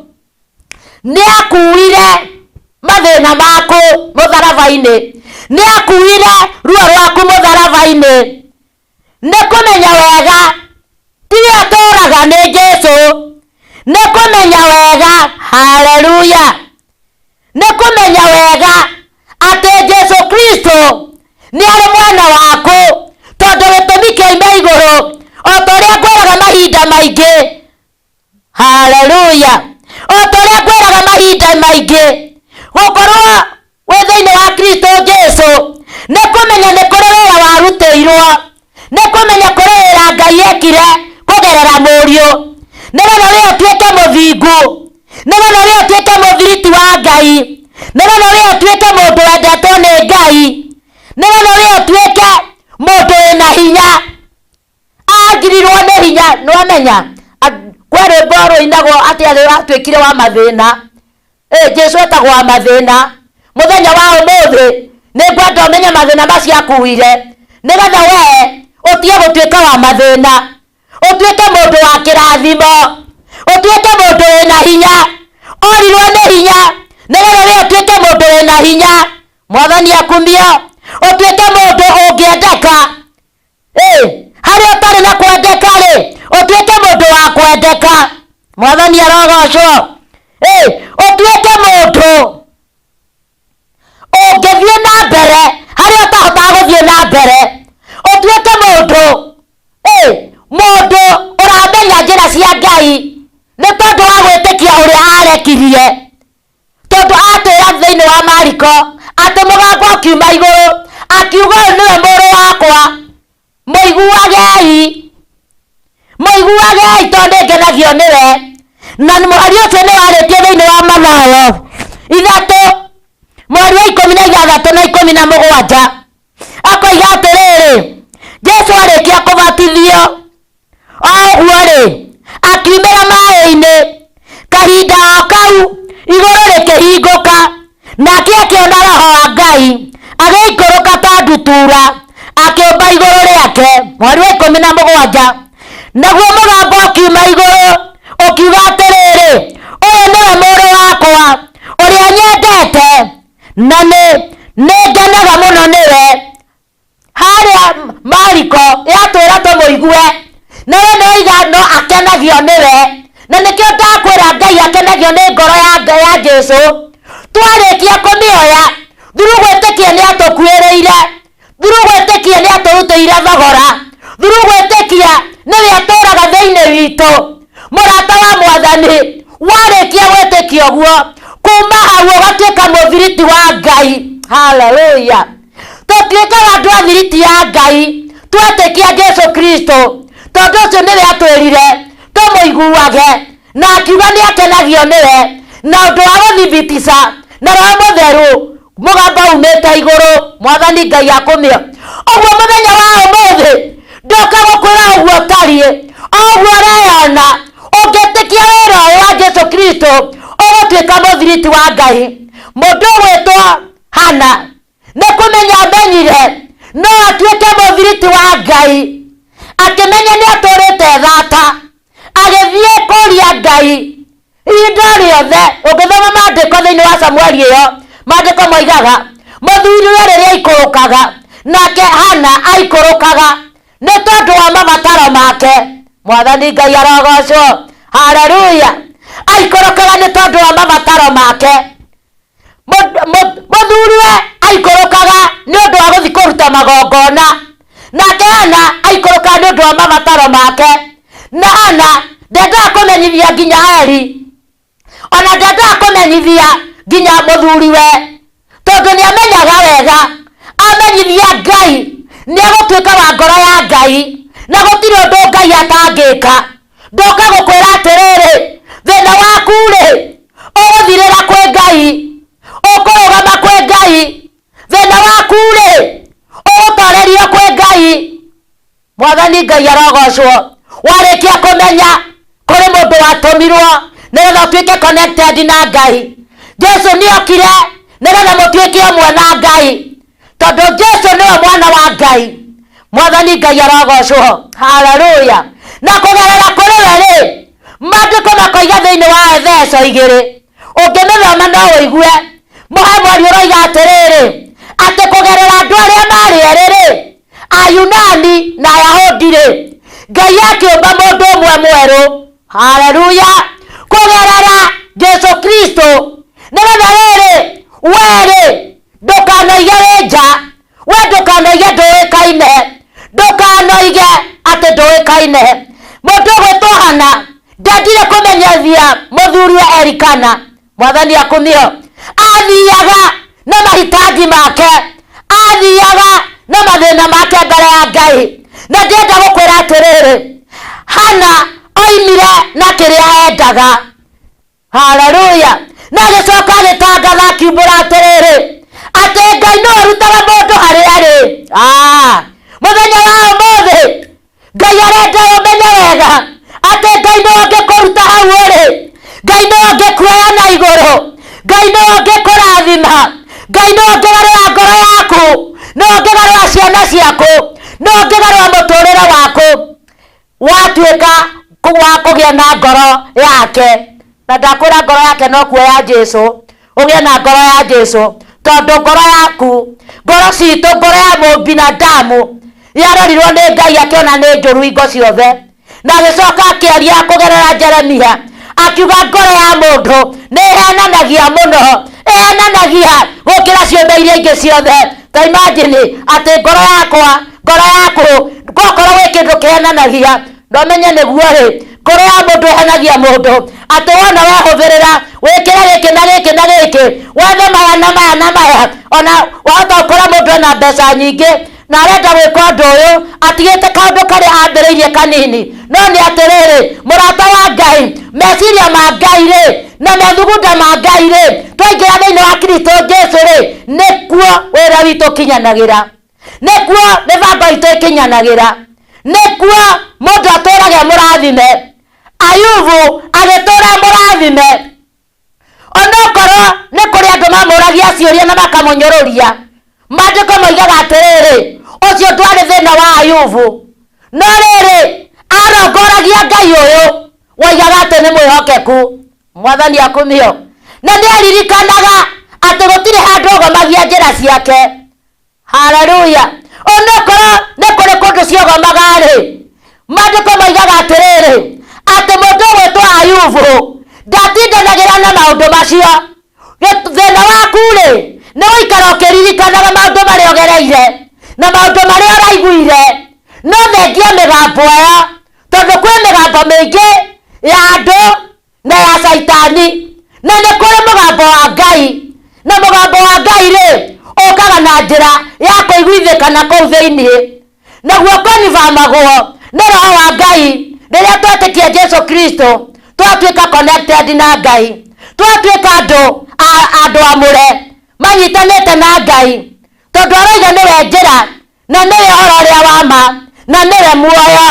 nĩ akuire mathĩna maku mũtharaba-inĩ, nĩ akuire ruo rwaku mũtharaba-inĩ. Nĩ kũmenya wega tiwe atũraga nĩ Jesu, nĩ kũmenya wega, haleluya, Nĩ kũmenya wega atĩ Jesu Kristo nĩ arĩ mwena waku, tondũ gĩtũmi kĩoima igũrũ, o ta ũrĩa ngwĩraga mahinda maingĩ. Haleluya! O ta ũrĩa ngwĩraga mahinda maingĩ, gũkorwo wĩ thĩinĩ wa Kristo Jesu nĩ kũmenya nĩ kũrĩ wĩra warutĩirwo, nĩ kũmenya kũrĩ wĩra Ngai ekire kũgerera Mũriũ, nĩgetha we ũtuĩke mũthingu, nĩgetha we ũtuĩke mũthiriti wa Ngai, nĩgetha we ũtuĩke mũndũ wendetwo nĩ Ngai, nĩgetha we ũtuĩke mũndũ wĩna hinya. Agirirwo nĩ hinya, nĩwamenya kwĩ rwĩmbo rũinagwo atĩ arĩ watuĩkire wa mathĩna. Ĩ, Jesu etagwo wa mathĩna. Mũthenya wa ũmũthĩ nĩ ngwenda ũmenye mathĩna macio akuire, nĩgetha we ũtige gũtuĩka wa mathĩna, ũtuĩke mũndũ wa kĩrathimo, ũtuĩke mũndũ wĩna hinya. Orirwo nĩ hinya, nĩgetha we ũtuĩke mũndũ wĩna hinya. Mwathani akumio. Ũtuĩke mũndũ ũngĩendeka. Ĩ, harĩa ũtarĩ na kwendeka rĩ, ũtuĩke mũndũ wa kwendeka. Mwathani arogocwo. Ĩ, ũtuĩke mũndũ ũngĩthiĩ na mbere harĩa ũtahotaga gũthiĩ na mbere. Ũtuĩke mũndũ, ĩ, mũndũ ũramenya njĩra cia Ngai nĩ tondũ wa gwĩtĩkia ũrĩa arekirie. Tondũ atwĩra thĩinĩ wa Mariko atĩ mũgambo ũkiuma igũrũ akiuga, ũyũ nĩwe mũrũ wakwa, mũiguagei, mũiguagei, tondũ nĩngenagio nĩwe. Na mũhari ũcio nĩ warĩtio thĩinĩ wa Mathayo 3 mweri wa 16 na 17, akoiga atĩrĩrĩ, Jesu arĩkia kũbatithio o ũguo rĩ, akiumĩra maĩ-inĩ. Kahinda o kau igũrũ rĩkĩhingũka, nake akĩona Roho wa Ngai agĩikũrũka ta ndutura akĩũmba igũrũ rĩake. Mweri wa 17, naguo mũgambo ũkiuma igũrũ ũkiuga atĩrĩrĩ, ũyũ nĩwe mũrũ wakwa ũrĩa nyendete, na nĩ ngenaga mũno nĩwe. Harĩa Mariko yatwĩra tũmũigue, nawe nĩ oiga no akenagio nĩwe. Na nĩkĩo ndakwĩra Ngai akenagio nĩ ngoro ya Jesu. Twarĩkia kũmĩoya through gwĩtĩkia nĩ atũkuĩrĩire, through gwĩtĩkia nĩ atũrutĩire thogora, through gwĩtĩkia nĩwe atũraga thĩinĩ witũ. Mũrata wa Mwathani, warĩkia gwĩtĩkia ũguo, kuma hau ũgatuĩka mũthiriti wa Ngai. Haleluya! Tũtuĩkaga andũ a thiriti ya Ngai twetĩkia Jesu Kristo, tondũ ũcio nĩwe atwĩrire tũmũiguage, na akiuga nĩ akenagio nĩwe, na ũndũ wa gũthibitica na Roho Mũtheru, mũgambo umĩte igũrũ. Mwathani Ngai akumio. Ũguo mũthenya wa ũmũthĩ ndoka gũkwĩra ũguo ũtariĩ, o ũguo ũreyona, ũngĩtĩkia wĩra ũyũ wa Jesu Kristo, ũgũtuĩka mũthiriti wa Ngai. Mũndũ ũgwĩtwo Hana nĩ kũmenya amenyire no atuĩke mũthiriti wa Ngai. Akĩmenya nĩ atũrĩte thata, agĩthiĩ kũria Ngai ihinda rĩothe. Ũngĩthoma maandĩko thĩinĩ wa Samueli ĩyo, maandĩko moigaga mũthuriwe rĩrĩa aikũrũkaga, nake Hana aikũrũkaga nĩ tondũ wa mabataro make. Mwathani Ngai arogocwo. Haleluya! Aikũrũkaga nĩ tondũ wa mabataro make. Mũthuriwe aikũrũkaga nĩ ũndũ wa gũthiĩ kũruta magongona, nake Hana aikũrũkaga nĩ ũndũ wa mabataro make. Na Hana ndendaga kũmenyithia nginya Eli, ona ndendaga kũmenyithia nginya mũthuriwe, tondũ nĩ amenyaga wega amenyithia Ngai nĩ egũtuĩka wa ngoro ya Ngai, na gũtirĩ ũndũ Ngai atangĩka. Ndoka gũkwĩra atĩrĩrĩ, thĩna waku rĩ ũgũthirĩra kwĩ Ngai, ũkũrũgama kwĩ Ngai. Thĩna waku rĩ ũgũtorerio kwĩ Ngai. Mwathani Ngai arogocwo. Warĩkia kũmenya kũrĩ mũndũ watũmirwo nĩgetha ũtuĩke connected na Ngai. Jesu nĩ okire nĩgetha mũtuĩke ũmwe na Ngai, tondũ Jesu nĩwe mwana wa Ngai. Mwathani Ngai arogocwo. Haleluya! Na kũgerera kũrĩ we rĩ, maandĩko makoiga thĩinĩ wa Efeso 2, ũngĩmĩthoma no ũigue mũhe mweri ũroiga atĩrĩrĩ, atĩ kũgerera andũ arĩa marĩ erĩ rĩ, Ayunani na Ayahudi rĩ, Ngai akĩũmba mũndũ ũmwe mwerũ. Haleluya! Kũgerera Jesu Kristo, nĩgetha rĩrĩ Penine. Mũndũ ũgwĩtwo Hana ndendire kũmenyithia mũthuri wa Elikana, mwathani akumio. Athiaga na mahitaji make, athiaga na mathĩna make mbere ya Ngai. Na ndĩrenda gũkwĩra atĩrĩrĩ, Hana oimire na kĩrĩa endaga. Haleluya. Na agĩcoka agĩtangatha akiumbũra atĩrĩrĩ, atĩ Ngai nĩwe ũrutaga mũndũ harĩa arĩ. Ah, mũthenya wa ũmũthĩ Ngai arenda ũmenye wega atĩ Ngai nĩwe ũngĩkũruta hau ũrĩ, Ngai nĩwe ũngĩkuoya na igũrũ, Ngai nĩwe ũngĩkũrathima, Ngai nĩwe ũngĩgarũra ngoro yaku, nĩwe ũngĩgarũra ciana ciaku, nĩwe ũngĩgarũra mũtũrĩre waku, watuĩka wa kũgĩa na ngoro yake. Na ndakwĩra ngoro yake no kuoya Jesu, ũgĩe na ngoro ya Jesu, tondũ ngoro yaku, ngoro citũ, ngoro ya mũbinadamu yarorirwo nĩ Ngai akĩona nĩ njũru hingo ciothe. Na agĩcoka akĩaria kũgerera Jeremia akiuga ngoro ya mũndũ nĩ ĩhenanagia mũno, ĩhenanagia gũkĩra ciũmbe iria ingĩ ciothe. Ta imagine atĩ ngoro yakwa, ngoro yaku, gokorwo gwĩ kĩndũ kĩhenanagia, no menye nĩguo rĩ, ngoro ya mũndũ ĩhenagia mũndũ atĩ wona wehũthĩrĩra wĩkĩre gĩkĩ na gĩkĩ na gĩkĩ, wethe maya na maya na maya, ona wahota gũkora mũndũ ena mbeca nyingĩ na arenda gwĩka ũndũ ũyũ atigĩte kaũndũ karĩa ambĩrĩirie kanini. No nĩ atĩrĩrĩ, mũrata wa Ngai, meciria ma Ngai rĩ na methugunda ma Ngai rĩ, twaingĩra thĩinĩ wa Kristo Jesu rĩ, nĩkuo wĩra witũ ũkinyanagĩra, nĩkuo mĩbango itũ ĩkinyanagĩra, nĩkuo mũndũ atũrage mũrathime. Ayubu agĩtũra mũrathime, onokorwo nĩ kũrĩ andũ mamũragia ciũria na makamũnyũrũria. Maandĩko moigaga atĩrĩrĩ, ũcio ndwarĩ thĩna wa Ayubu, no rĩrĩ arongoragia Ngai ũyũ woigaga atĩ nĩ mwĩhokeku. Mwathani akumio. Na nĩ aririkanaga atĩ gũtirĩ handũ ogomagia njĩra ciake. Haleluya. Onokorwo nĩ kũrĩ kũndũ ciogomaga rĩ, maandĩko moigaga atĩrĩrĩ, atĩ mũndũ ũgwĩtwo Ayubu ndatindanagĩra na maũndũ macio. Thĩna waku rĩ, nĩ gũikara ũkĩririkanaga maũndũ marĩa ũgereire na maũndũ marĩa ũraiguire. No thengia mĩgambo ĩyo, tondũ kwĩ mĩgambo mĩingĩ ya andũ na ya caitani, na nĩ kũrĩ mũgambo wa Ngai. Na mũgambo wa Ngai rĩ, ũkaga na njĩra ya kũiguithĩkana kũu thĩinĩ. Naguo kũnivamagwo nĩ roho wa Ngai rĩrĩa twetĩkia Jesu Kristo, twatuĩka connected na Ngai, twatuĩka andũ amũre manyitanĩte na Ngai, tondũ aroiga nĩwe njĩra na nĩwe ũhoro ũrĩa wa ma na nĩwe muoyo.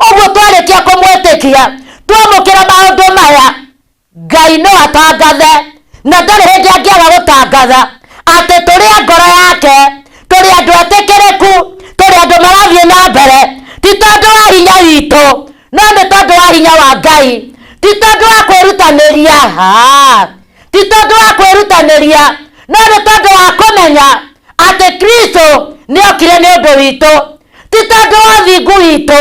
Ũguo twarĩkia kũmwĩtĩkia, twamũkĩra maũndũ maya, Ngai no atangathe, na ndarĩ hĩndĩ angĩaga gũtangatha atĩ tũrĩ a ngoro yake, tũrĩ andũ etĩkĩrĩku, tũrĩ andũ marathiĩ na mbere, ti tondũ wa hinya witũ, no nĩ tondũ wa hinya wa Ngai, ti tondũ wa kwĩrutanĩria, ti tondũ wa kwĩrutanĩria, no nĩ tondũ wa kũmenya atĩ Kristo nĩ okire nĩ ũndũ witũ, ti tondũ wa thingu witũ,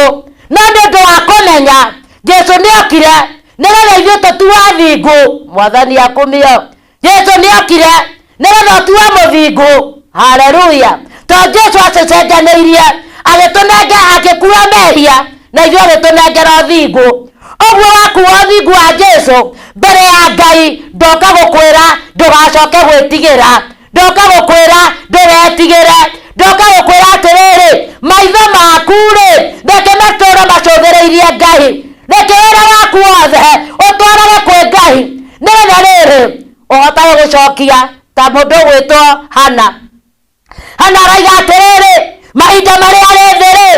no nĩ ũndũ wa kũmenya Jesu nĩ okire nĩgetha ithuĩ tũtuo athingu. Mwathani akumio. Jesu nĩ okire nĩgetha ũtuo mũthingu. Haleluya. Tondũ Jesu acĩcenjanĩirie, agĩtũnengera, agĩkua mehia na ithuĩ agĩtũnengera ũthingu. Ũguo wakua ũthingu wa Jesu mbere ya Ngai, ndoka gũkwĩra ndũgacoke gwĩtigĩra, ndoka gũkwĩra ndũgetigĩre, ndoka gũkwĩra atĩrĩrĩ, maitho maku rĩ, reke matũũre macũthĩrĩirie Ngai, reke wĩra waku wothe ũtwarage kwĩ Ngai, nĩgetha rĩrĩ ũhotage gũcokia ta mũndũ ũgwĩtwo Hana. Hana araiga atĩrĩrĩ, mahinda marĩa arĩ thĩ rĩ,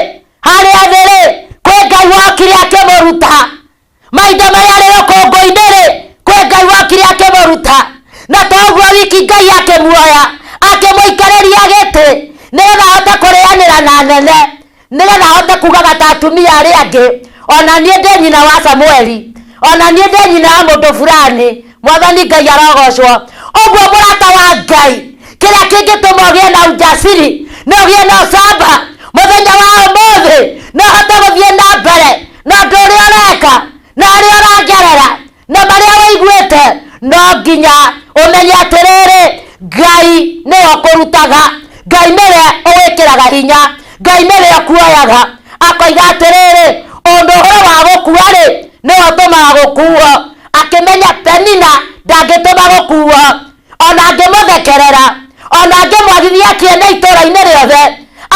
harĩa thĩ rĩ, kwĩ Ngai wokire akĩmũruta. Mahinda marĩa arĩ rũkũngũ-inĩ rĩ, kwĩ Ngai wokire akĩmũruta. Na to ũguo wiki, Ngai akĩmuoya akĩmũikarĩria gĩtĩ nĩgetha ahote kũrĩanĩra na nene, nĩgetha ahote kugaga ta atumia arĩa angĩ, ona niĩ ndĩ nyina wa Samueli, ona niĩ ndĩ nyina wa mũndũ fulani. Mwathani Ngai arogocwo. Ũguo mũrata wa Ngai, kĩrĩa kĩngĩtũma ũgĩe na ujasiri na ũgĩe na ũcamba mũthenya wa ũmũthĩ, na ũhote gũthiĩ na mbere na ũndũ ũrĩa ũreka na ũrĩa ũragerera na marĩa wĩiguĩte, no nginya ũmenye atĩrĩrĩ, Ngai nĩwe ũkũrutaga, Ngai nĩwe ũwĩkĩraga hinya, Ngai nĩwe ũkuoyaga. Akoiga atĩrĩrĩ, Ũndũ ũhoro wa gũkua rĩ, nĩwe ũtũmaga gũkuo. Akĩmenya Penina ndangĩtũma gũkuo, ona angĩmũthekerera, ona angĩmwagithia kĩene itũũra-inĩ rĩothe,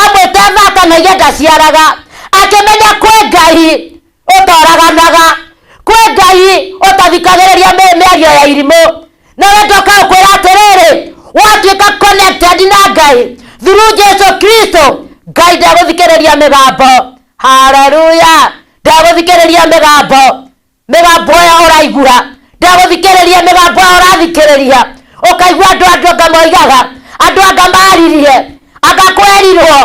amwĩte thata na iria ndaciaraga. Akĩmenya kwĩ Ngai ũtoraganaga, kwĩ Ngai ũtathikagĩrĩria mĩario ya irimũ. Na wendo ũkaũkwĩra atĩrĩrĩ, watuĩka connected na Ngai through Jesu Kristo, Ngai ndegũthikĩrĩria mĩgambo. Haleluya! Ndegũthikĩrĩria mĩgambo, mĩgambo ĩyo ũraigua, ndegũthikĩrĩria mĩgambo ĩyo ũrathikĩrĩria, ũkaigua andũ andũ anga moigaga, andũ anga maririe, anga kwerirwo,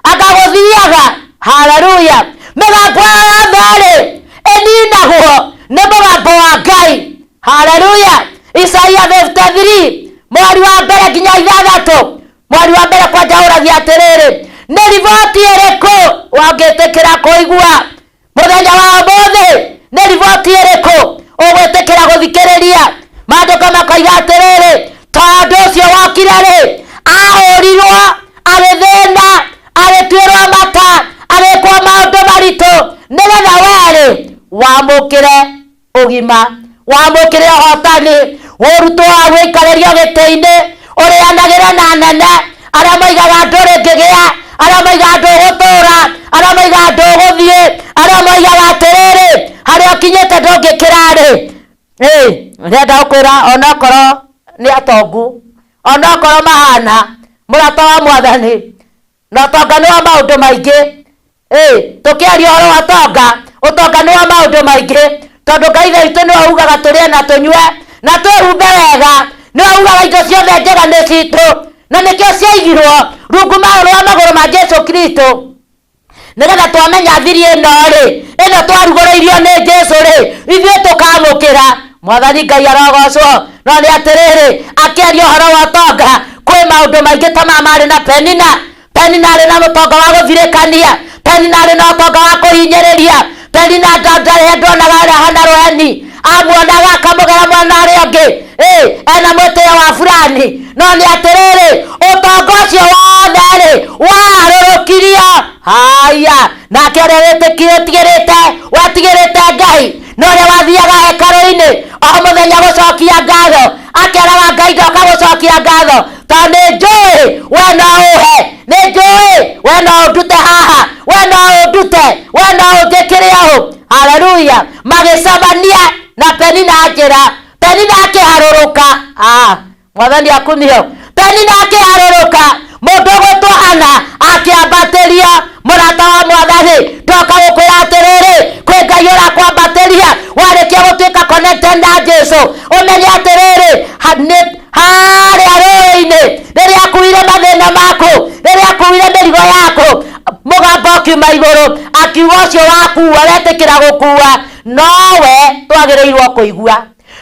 anga gũthiaga. Haleluya! Mĩgambo ĩyo yothe rĩ, ĩninagwo nĩ mũgambo wa Ngai. Haleluya! Isaia 53 mweri wa mbere nginya 6, mweri wa mbere kwanja ũragia atĩrĩrĩ, nĩ riboti ĩrĩkũ wangĩtĩkĩra kũigua mũthenya wa ũmũthĩ? Nĩ riboti ĩrĩkũ ũgwĩtĩkĩra gũthikĩrĩria? Maandĩko makoiga atĩrĩrĩ, tondũ ũcio wokire rĩ, ahũrirwo, agĩthĩna, agĩtuĩrwo mata, agĩkwo maũndũ maritũ, nĩgetha werĩ wamũkĩre ũgima, wamũkĩre ũhotani, ũrutwo wa gũikarĩrio gĩtĩ-inĩ, ũrĩanagĩre na nene, arĩa moigaga ndũrĩ ngĩgĩa, arĩa moigaga ndũgũtũra, arĩa moigaga ndũgũthiĩ, arĩa moigaga atĩrĩrĩ, harĩa ũkinyĩte ndũngĩkĩra rĩ. Ndĩrenda gũkwĩra onokorwo nĩ atongu, onokorwo mahana mũrata wa Mwathani, na ũtonga nĩ wa maũndũ maingĩ. Tũkĩaria ũhoro wa ũtonga, ũtonga nĩ wa maũndũ maingĩ, tondũ Ngai Ithe witũ nĩwe ugaga tũrĩe na tũnyue na twĩhumbe wega, nĩwe ugaga indo ciothe njega nĩ citũ, na nĩkĩo ciaigirwo rungu rwa magũrũ ma Jesu Kristo, nĩgetha twamenya thiri ĩno rĩ, ĩno twarugũrĩirio nĩ Jesu rĩ, ithuĩ tũkamũkĩra. Mwathani Ngai arogocwo. No nĩ atĩrĩrĩ, akĩaria ũhoro wa ũtonga, kwĩ maũndũ maingĩ ta maya marĩ na Penina. Penina arĩ na mũtonga wa gũthirĩkania, Penina arĩ na ũtonga wa kũhinyĩrĩria, Penina ndarĩ ndonaga ũrĩa ahana rũheni, amuonaga akamũgera mwana ũrĩa ũngĩ, ena mwĩtĩo wa fulani. No nĩ atĩrĩrĩ, ũtonga ũcio wothe rĩ, warũrũkirio. Haya, nake ũrĩa wĩtigĩrĩte, wetigĩrĩte Ngai, na ũrĩa wathiaga hekarũ-inĩ o mũthenya gũcokia ngatho, akeraga Ngai ndoka gũcokia ngatho, tondũ nĩ njũĩ we no ũhe, nĩ njũĩ we no ũndute haha, we no ũndute, we no ũnjĩkĩre ũũ. Haleluya! Magĩcemania na Penina njĩra, Penina akĩharũrũka. Mwathani akumio. Penina akĩharũrũka, mũndũ ũgwĩtwo Hana akĩambatĩria. Mũrata wa Mwathani, ndoka gũkwĩra atĩrĩrĩ, kwĩ Ngai ũrakwambatĩria. Warĩkia gũtuĩka connected na Jesu, ũmenye atĩrĩrĩ, harĩa rũĩ-inĩ, rĩrĩa akuire mathĩna maku, rĩrĩa akuire mĩrigo yaku, mũgambo ũkiuma igũrũ akiuga, ũcio wakua wetĩkĩra gũkua, nowe twagĩrĩirwo kũigua,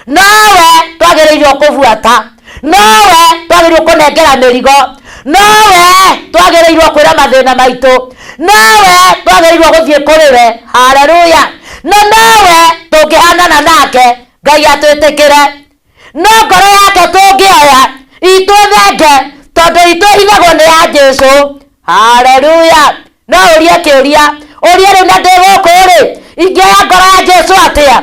nowe twagĩrĩirwo kũbuata, nowe twagĩrĩirwo kũnengera mĩrigo, nowe twagĩrĩirwo kwĩra mathĩna maitũ, nowe twagĩrĩirwo gũthiĩ kũrĩ we. Haleluya! Na nowe tũngĩhanana nake, Ngai atwĩtĩkĩre. No ngoro yake tũngĩoya itũ thenge, tondũ itũ hithagwo nĩ ya Jesu. Haleluya! No ũrie kĩũria, ũrie rĩu na ndĩ gũkũ rĩ, ingĩoya ngoro ya Jesu atĩa?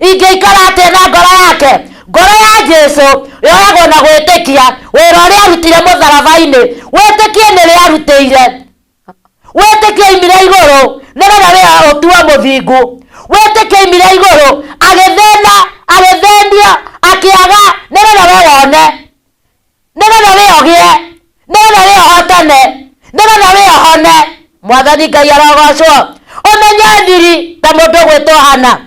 Ingĩikara atĩa na ngoro yake? Ngoro ya Jesu yoyagwo na gwĩtĩkia wĩra ũrĩa arutire mũtharaba-inĩ. Wĩtĩkie nĩ rĩa arutĩire, wĩtĩkie oimire igũrũ nĩgetha wĩra ũtuo mũthingu. Wĩtĩkie oimire igũrũ agĩthĩna, agĩthĩnio, akĩaga, nĩgetha we wone, nĩgetha we ũgĩe, nĩgetha we ũhotane, nĩgetha we ũhone. Mwathani Ngai arogocwo. Ũmenye thiri ta mũndũ ũgwĩtwo Hana.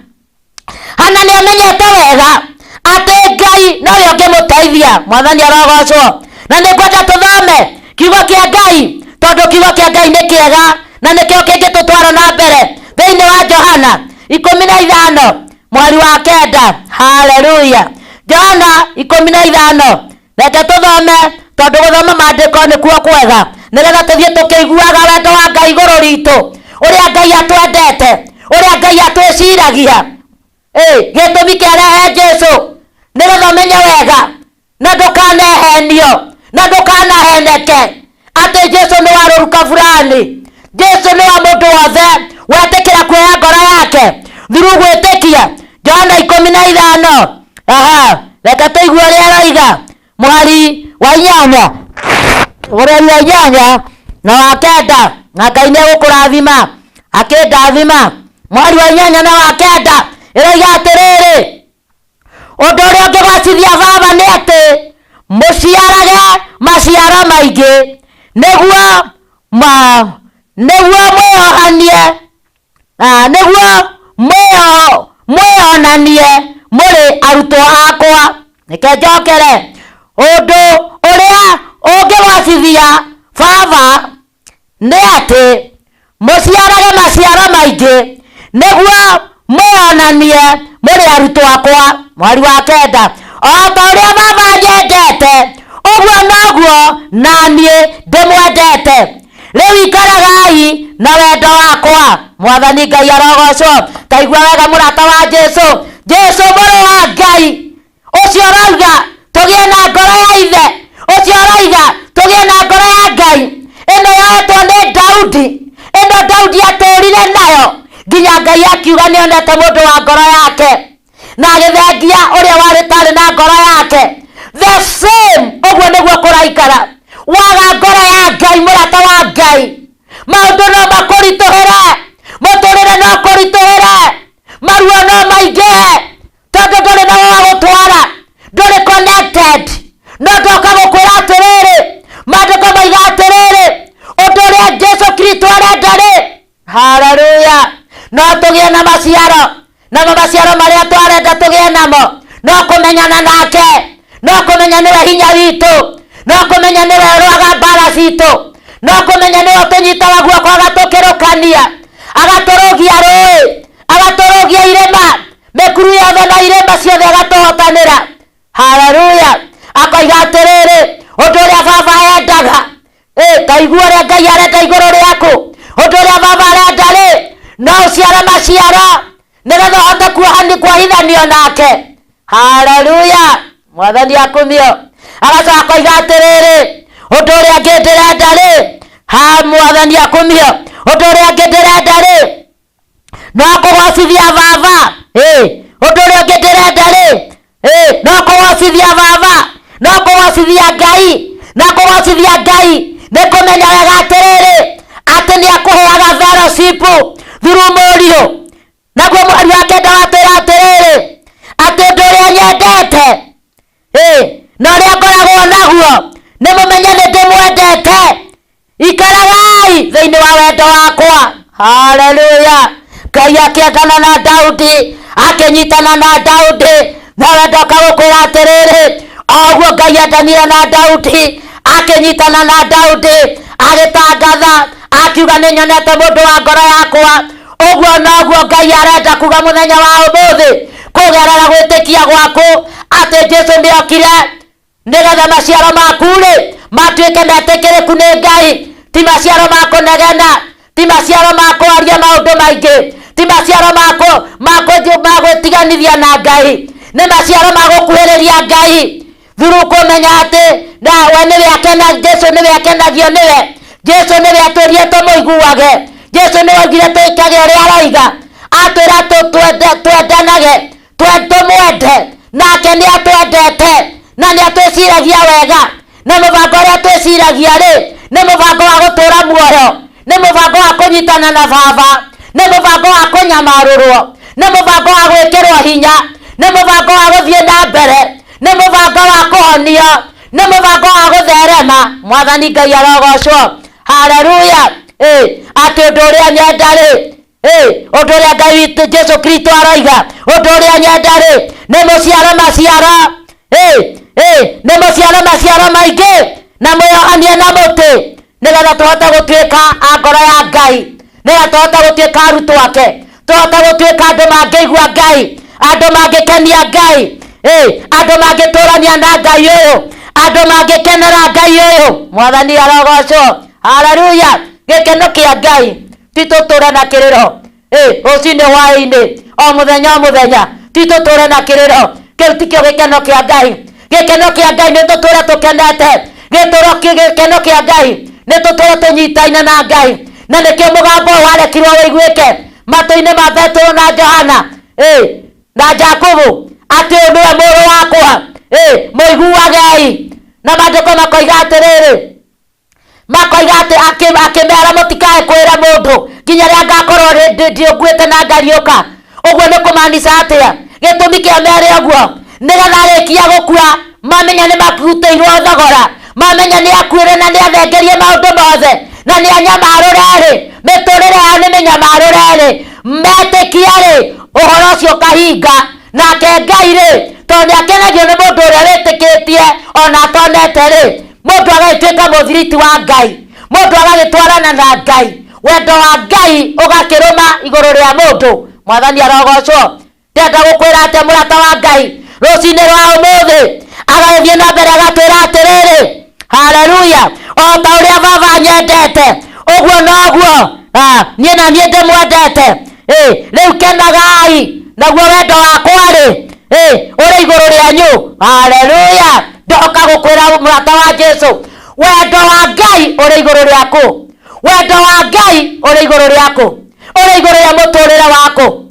Hana nĩ amenyete wega atĩ Ngai nowe ũngĩmũteithia. Mwathani arogocwo. Na nĩ ngwenda tũthome kiugo kĩa Ngai, tondũ kiugo kĩa Ngai nĩ kĩega na nĩkĩo kĩngĩtũtwara na mbere. Thĩinĩ wa Johana 15 mweri wa 9. Haleluya! Johana 15, reke tũthome, tondũ gũthoma maandĩko nĩkuo kwega, nĩgetha tũthiĩ tũkĩiguaga wendo wa Ngai igũrũ ritũ, ũrĩa Ngai atwendete, ũrĩa Ngai atwĩciragia. Gĩtũmi kĩarehe Jesu nĩgetha ũmenye wega na ndũkanehenio na ndũkanaheneke atĩ Jesu nĩ wa rũruka fulani, Jesu nĩ wa mũndũ wothe. Wetĩkĩra kuoya ngoro yake through gwĩtĩkia. Johana 15. Aha, reke tũigue ũrĩa aroiga. Mũhari wa 8, mũhari wa 8 na wa 9, na Ngai nĩ egũkũrathima akĩndathima. Mũhari wa 8 na wa 9 ĩroiga atĩrĩrĩ, ũndũ ũrĩa ũngĩgocithia Baba nĩ atĩ mũciarage maciaro maingĩ, nĩguo mwĩohanie, nĩguo mwĩonanie mũrĩ arutwo akwa. Reke njokere, ũndũ ũrĩa ũngĩgocithia Baba nĩ atĩ mũciarage maciaro maingĩ, nĩguo mwĩonanie mũrĩ arutwo akwa. Mweri wa 9, o ta ũrĩa Baba anyendete, ũguo noguo na niĩ ndĩmwendete. Rĩu ikaragai na wendo wakwa. Mwathani Ngai arogocwo. Ta igua wega mũrata wa Jesu. Jesu mũrũ wa Ngai ũcio ũrauga tũgĩe na ngoro ya ithe, ũcio ũrauga tũgĩe na ngoro ya Ngai. Ĩno yoetwo nĩ Daudi, ĩno Daudi atũrire nayo nginya Ngai akiuga nĩonete mũndũ wa ngoro yake, na agĩthengia ũrĩa warĩ tarĩ na ngoro yake. The same ũguo nĩguo kũraikara. Waga ngoro ya Ngai, mũrata wa Ngai, maũndũ no makũritũhĩre, mũtũrĩre no kũritũhĩre, maruo no maingĩhe, tondũ ndũrĩ na wa gũtwara, ndũrĩ connected. No ndoka gũkwĩra atĩrĩrĩ, maandĩko maiga atĩrĩrĩ, ũndũ ũrĩa Jesu Kristo arenda rĩ, haleluya, no tũgĩe na maciaro, namo maciaro marĩa twarenda tũgĩe namo no kũmenyana nake, no kũmenya nĩwe hinya witũ, no kũmenya nĩwe ũrũaga mbara citũ, no kũmenya nĩwe ũtũnyitaga guoko agatũkĩrũkania, agatũrũgia rũĩ, agatũrũgia irĩma, mĩkuru yothe na irĩma ciothe agatũhotanĩra. Haleluya. Akoiga atĩrĩrĩ, ũndũ ũrĩa Baba endaga, ta igua ũrĩa Ngai arenda igũrũ rĩaku. Ũndũ ũrĩa Baba arenda rĩ, no ũciare maciaro nĩgetha ũhote kuohithanio nake. Haleluya. Mwathani akumio. Agacoka akoiga atĩrĩrĩ, ũndũ ũrĩa ũngĩ ndĩrenda rĩ, ha Mwathani akumio, ũndũ ũrĩa ũngĩ ndĩrenda rĩ, no kũgocithia Baba. Ũndũ ũrĩa ũngĩ ndĩrenda rĩ, no kũgocithia Baba, no kũgocithia Ngai, na kũgocithia Ngai nĩ kũmenya wega atĩrĩrĩ, atĩ nĩ akũheaga fellowship through mũriũ. Naguo mweri wa 9 watwĩra atĩrĩrĩ, atĩ ũndũ ũrĩa nyendete, na ũrĩa ngoragwo naguo nĩ mũmenye nĩ ndĩmwendete. Ikaragai thĩinĩ wa wendo wakwa. Haleluya. Ngai akĩendana na Daudi, akĩnyitana na Daudi, na wendo ũkagũkwĩra atĩrĩrĩ, o ũguo Ngai endanire na Daudi, akĩnyitana na Daudi, agĩtangatha, akiuga nĩ nyonete mũndũ wa ngoro yakwa. Ũguo noguo Ngai arenda kuga mũthenya wa ũmũthĩ, kũgerera gwĩtĩkia gwaku atĩ Jesu nĩokire nĩgetha maciaro maku rĩ matuĩke metĩkĩrĩku nĩ Ngai. Ti maciaro ma kũnegena, ti maciaro ma kwaria maũndũ maingĩ, ti maciaro ma gwĩtiganithia na Ngai, nĩ maciaro ma gũkuhĩrĩria Ngai through kũmenya atĩ na we nĩwe akena, Jesu nĩwe akenagio nĩwe, Jesu nĩwe atwĩrire tũmũiguage, Jesu nĩwe augire twĩkage ũrĩa aroiga, atwĩra twendanage, tũmwende, nake nĩ atwendete na nĩ atwĩciragia wega, na mũbango ũrĩa atwĩciragia rĩ nĩ mũbango wa gũtũũra muoyo, nĩ mũbango wa kũnyitana na Baba, nĩ mũbango wa kũnyamarũrwo, nĩ mũbango wa gwĩkĩrwo hinya, nĩ mũbango wa gũthiĩ na mbere, nĩ mũbango wa kũhonio, nĩ mũbango wa gũtherema. Mwathani Ngai arogocwo. Haleluya. Atĩ ũndũ ũrĩa nyenda rĩ, ũndũ ũrĩa Ngai witũ Jesu Kristo aroiga, ũndũ ũrĩa nyenda rĩ nĩ mũciaro maciaro, nĩ mũciaro maciaro maingĩ, na mwĩohanie na mũtĩ, nĩgetha tũhote gũtuĩka a ngoro ya Ngai, nĩgetha tũhote gũtuĩka arutwo ake, tũhote gũtuĩka andũ mangĩigua Ngai, andũ mangĩkenia Ngai, andũ mangĩtũrania na Ngai ũyũ, andũ mangĩkenera Ngai ũyũ. Mwathani arogocwo. Haleluya. Gĩkeno kĩa Ngai ti tũtũre na kĩrĩro, rũcinĩ hwaĩ-inĩ, o mũthenya o mũthenya, ti tũtũre na kĩrĩro. Kĩu tikĩo gĩkeno kĩa Ngai. Gĩkeno kĩa Ngai nĩ tũtũre tũkenete. Gĩkeno kĩa Ngai nĩ tũtũre tũnyitaine na Ngai. Na nĩkĩo mũgambo ũyũ warekirwo wĩiguĩke matũ-inĩ ma Petero na Johana na Jakubu, atĩ ũyũ nĩwe mũrũ wakwa, mũiguagei. Na maandĩko makoiga atĩrĩrĩ, makoiga atĩ akĩmera mũtikae kwĩra mũndũ nginya rĩrĩa ngakorwo ndiũkuĩte na ngariũka. Ũguo nĩ kũmaanica atĩa? Gĩtũmi kĩa mere ũguo nĩgetha arĩkia gũkua mamenya nĩ marutĩirwo thogora, mamenya nĩ akuĩre na nĩ athengerie maũndũ mothe na nĩ anyamarũre-rĩ, mĩtũrĩre yao nĩ mĩnyamarũre-rĩ, metĩkia-rĩ, ũhoro ũcio ũkahinga. Nake Ngai-rĩ, tondũ nĩ akenagio nĩ mũndũ ũrĩa wĩtĩkĩtie ona atonete-rĩ, mũndũ agagĩtuĩka mũthiriti wa Ngai, mũndũ agagĩtwarana na Ngai, wendo wa Ngai ũgakĩrũma igũrũ rĩa mũndũ. Mwathani arogocwo. Ndĩrenda gũkwĩra atĩa mũrata wa Ngai rũcinĩ rwa ũmũthĩ? Agagĩthiĩ na mbere agatwĩra atĩrĩrĩ, haleluya, o ta ũrĩa baba anyendete ũguo noguo niĩ na niĩ ndĩmwendete. Rĩu kenagai naguo wendo wakwa-rĩ, ũrĩ igũrũ rĩanyu. Haleluya. Ndoka gũkwĩra mũrata wa Jesu, wendo wa Ngai ũrĩ igũrũ rĩaku, wendo wa Ngai ũrĩ igũrũ rĩaku, ũrĩ igũrũ rĩa mũtũrĩre waku.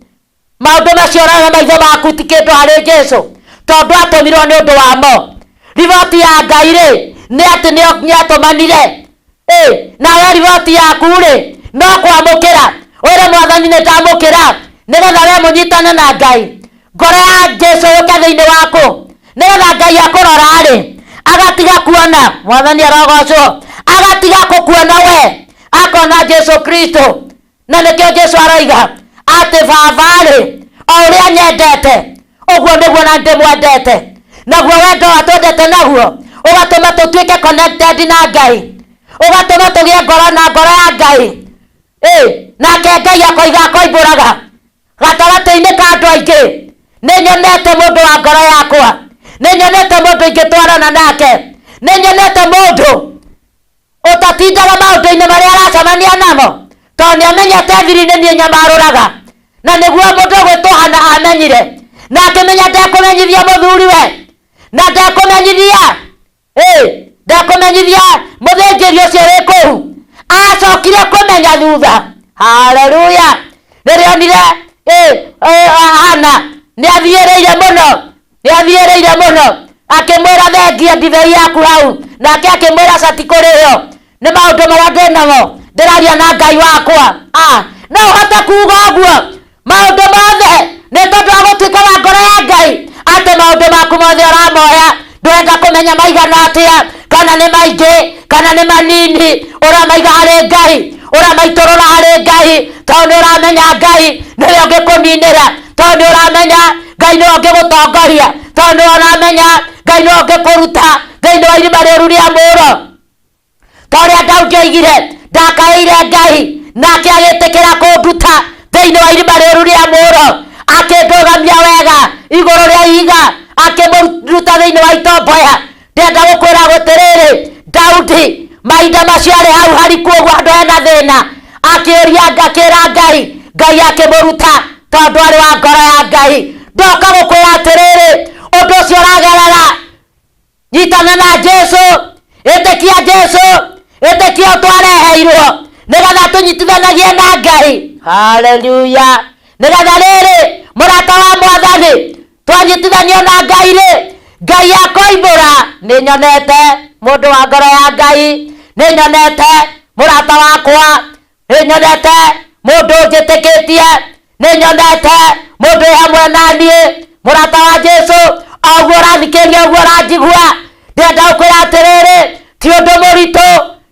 Maũndũ macio ũrona maitho maku ti kĩndũ harĩ Jesu, tondũ atũmirwo nĩ ũndũ wamo. Riboti ya Ngai rĩ, nĩ atĩ nĩ atũmanire. Nawe riboti yaku rĩ, no kwamũkĩra, wĩre Mwathani nĩ ndamũkĩra, nĩgetha we mũnyitane na Ngai. Ngoro ya Jesu yũke thĩinĩ waku, nĩgetha Ngai akũrora rĩ, agatiga kuona. Mwathani arogocwo. Agatiga gũkuona we, akona Jesu Kristo. Na nĩkĩo Jesu aroiga atĩ baba-rĩ, o ũrĩa nyendete ũguo nĩguo na ndĩmwendete. Naguo wendo atwendete naguo ũgatũma tũtuĩke connected na Ngai, ũgatũma tũgĩe ngoro na ngoro ya Ngai. Nake Ngai akoiga akoimbũraga gatagatĩ-inĩ ka andũ aingĩ, nĩ nyonete mũndũ wa ngoro yakwa, nĩ nyonete mũndũ ingĩtwarana nake, nĩ nyonete mũndũ ũtatindaga maũndũ-inĩ marĩa aracemania namo, tondũ nĩ amenyete thiri nĩ niĩ nyamarũraga. Na nĩguo mũndũ ũgwĩtwo Hana amenyire, na akĩmenya ndekũmenyithia mũthuriwe, na ndekũmenyithia ndekũmenyithia mũthĩnjĩri ũcio wĩ kũu. Acokire kũmenya thutha. Haleluya. Rĩrĩa onire Hana nĩ athiĩrĩire mũno, nĩ athiĩrĩire mũno, akĩmwĩra thengia ndibei yaku hau, nake akĩmwĩra cati kũrĩo nĩ maũndũ marĩa ndĩ namo, ndĩraria na Ngai wakwa. No ũhote kuuga ũguo maũndũ mothe nĩ tondũ wa gũtuĩka wa ngoro ya Ngai, atĩ maũndũ maku mothe ũramoya, ndũrenda kũmenya maigana atĩa, kana nĩ maingĩ kana nĩ manini, ũramaiga harĩ Ngai, ũramaitũrũra harĩ Ngai, tondũ nĩ ũramenya Ngai nĩwe ũngĩkũninĩra, tondũ nĩ ũramenya Ngai nĩwe ũngĩgũtongoria, tondũ nĩ ũramenya Ngai nĩwe ũngĩkũruta thĩinĩ wa irima rĩũru rĩa mũũro. Ta ũrĩa Daudi oigire, ndakaĩire Ngai nake agĩtĩkĩra kũnduta thĩinĩ wa irima rĩũru rĩa mũũro, akĩndũgamia wega igũrũ rĩa ihiga, akĩmũruta thĩinĩ wa itomboya. Ndĩrenda gũkwĩra gũtĩrĩrĩ, Daudi mahinda macio arĩ hau hariku ũguo handũ hena thĩna, akĩũria, akĩra Ngai, Ngai akĩmũruta tondũ arĩ wa ngoro ya Ngai. Ndoka gũkwĩra atĩrĩrĩ, ũndũ ũcio ũragerera, nyitana na Jesu, ĩtĩkia Jesu, ĩtĩkia twareheirwo nĩgetha tũnyitithanagie na Ngai. Haleluya. Nĩgetha rĩrĩ mũrata wa Mwathani, twanyitithanio na Ngai rĩ, Ngai akoimbũra nĩ nyonete mũndũ wa ngoro ya Ngai, nĩ nyonete mũrata wakwa, nĩ nyonete mũndũ njĩtĩkĩtie, nĩ nyonete mũndũ wĩ hamwe na niĩ, mũrata wa Jesu. O ũguo ũrathikĩrĩria, ũguo ũranjigua, ndĩrenda gũkwĩra atĩrĩrĩ, ti ũndũ mũritũ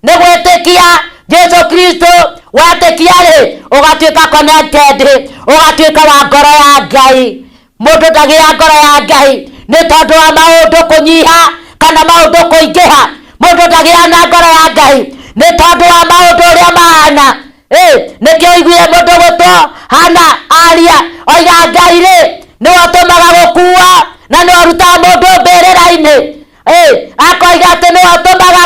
nĩ gwĩtĩkia Jesu Kristo. Wetĩkia rĩ, ũgatuĩka connected, ũgatuĩka wa ngoro ya Ngai. Mũndũ ndagĩa ngoro ya Ngai nĩ tondũ wa maũndũ kũnyiha kana maũndũ kũingĩha. Mũndũ ndagĩa na ngoro ya Ngai nĩ tondũ wa maũndũ ũrĩa mahana. Nĩkĩo ũiguire mũndũ gwĩtwo Hana aria oiga Ngai rĩ nĩwe ũtũmaga gũkua na nĩwe ũrutaga mũndũ mbĩrĩra-inĩ. Akoiga atĩ nĩwe ũtũmaga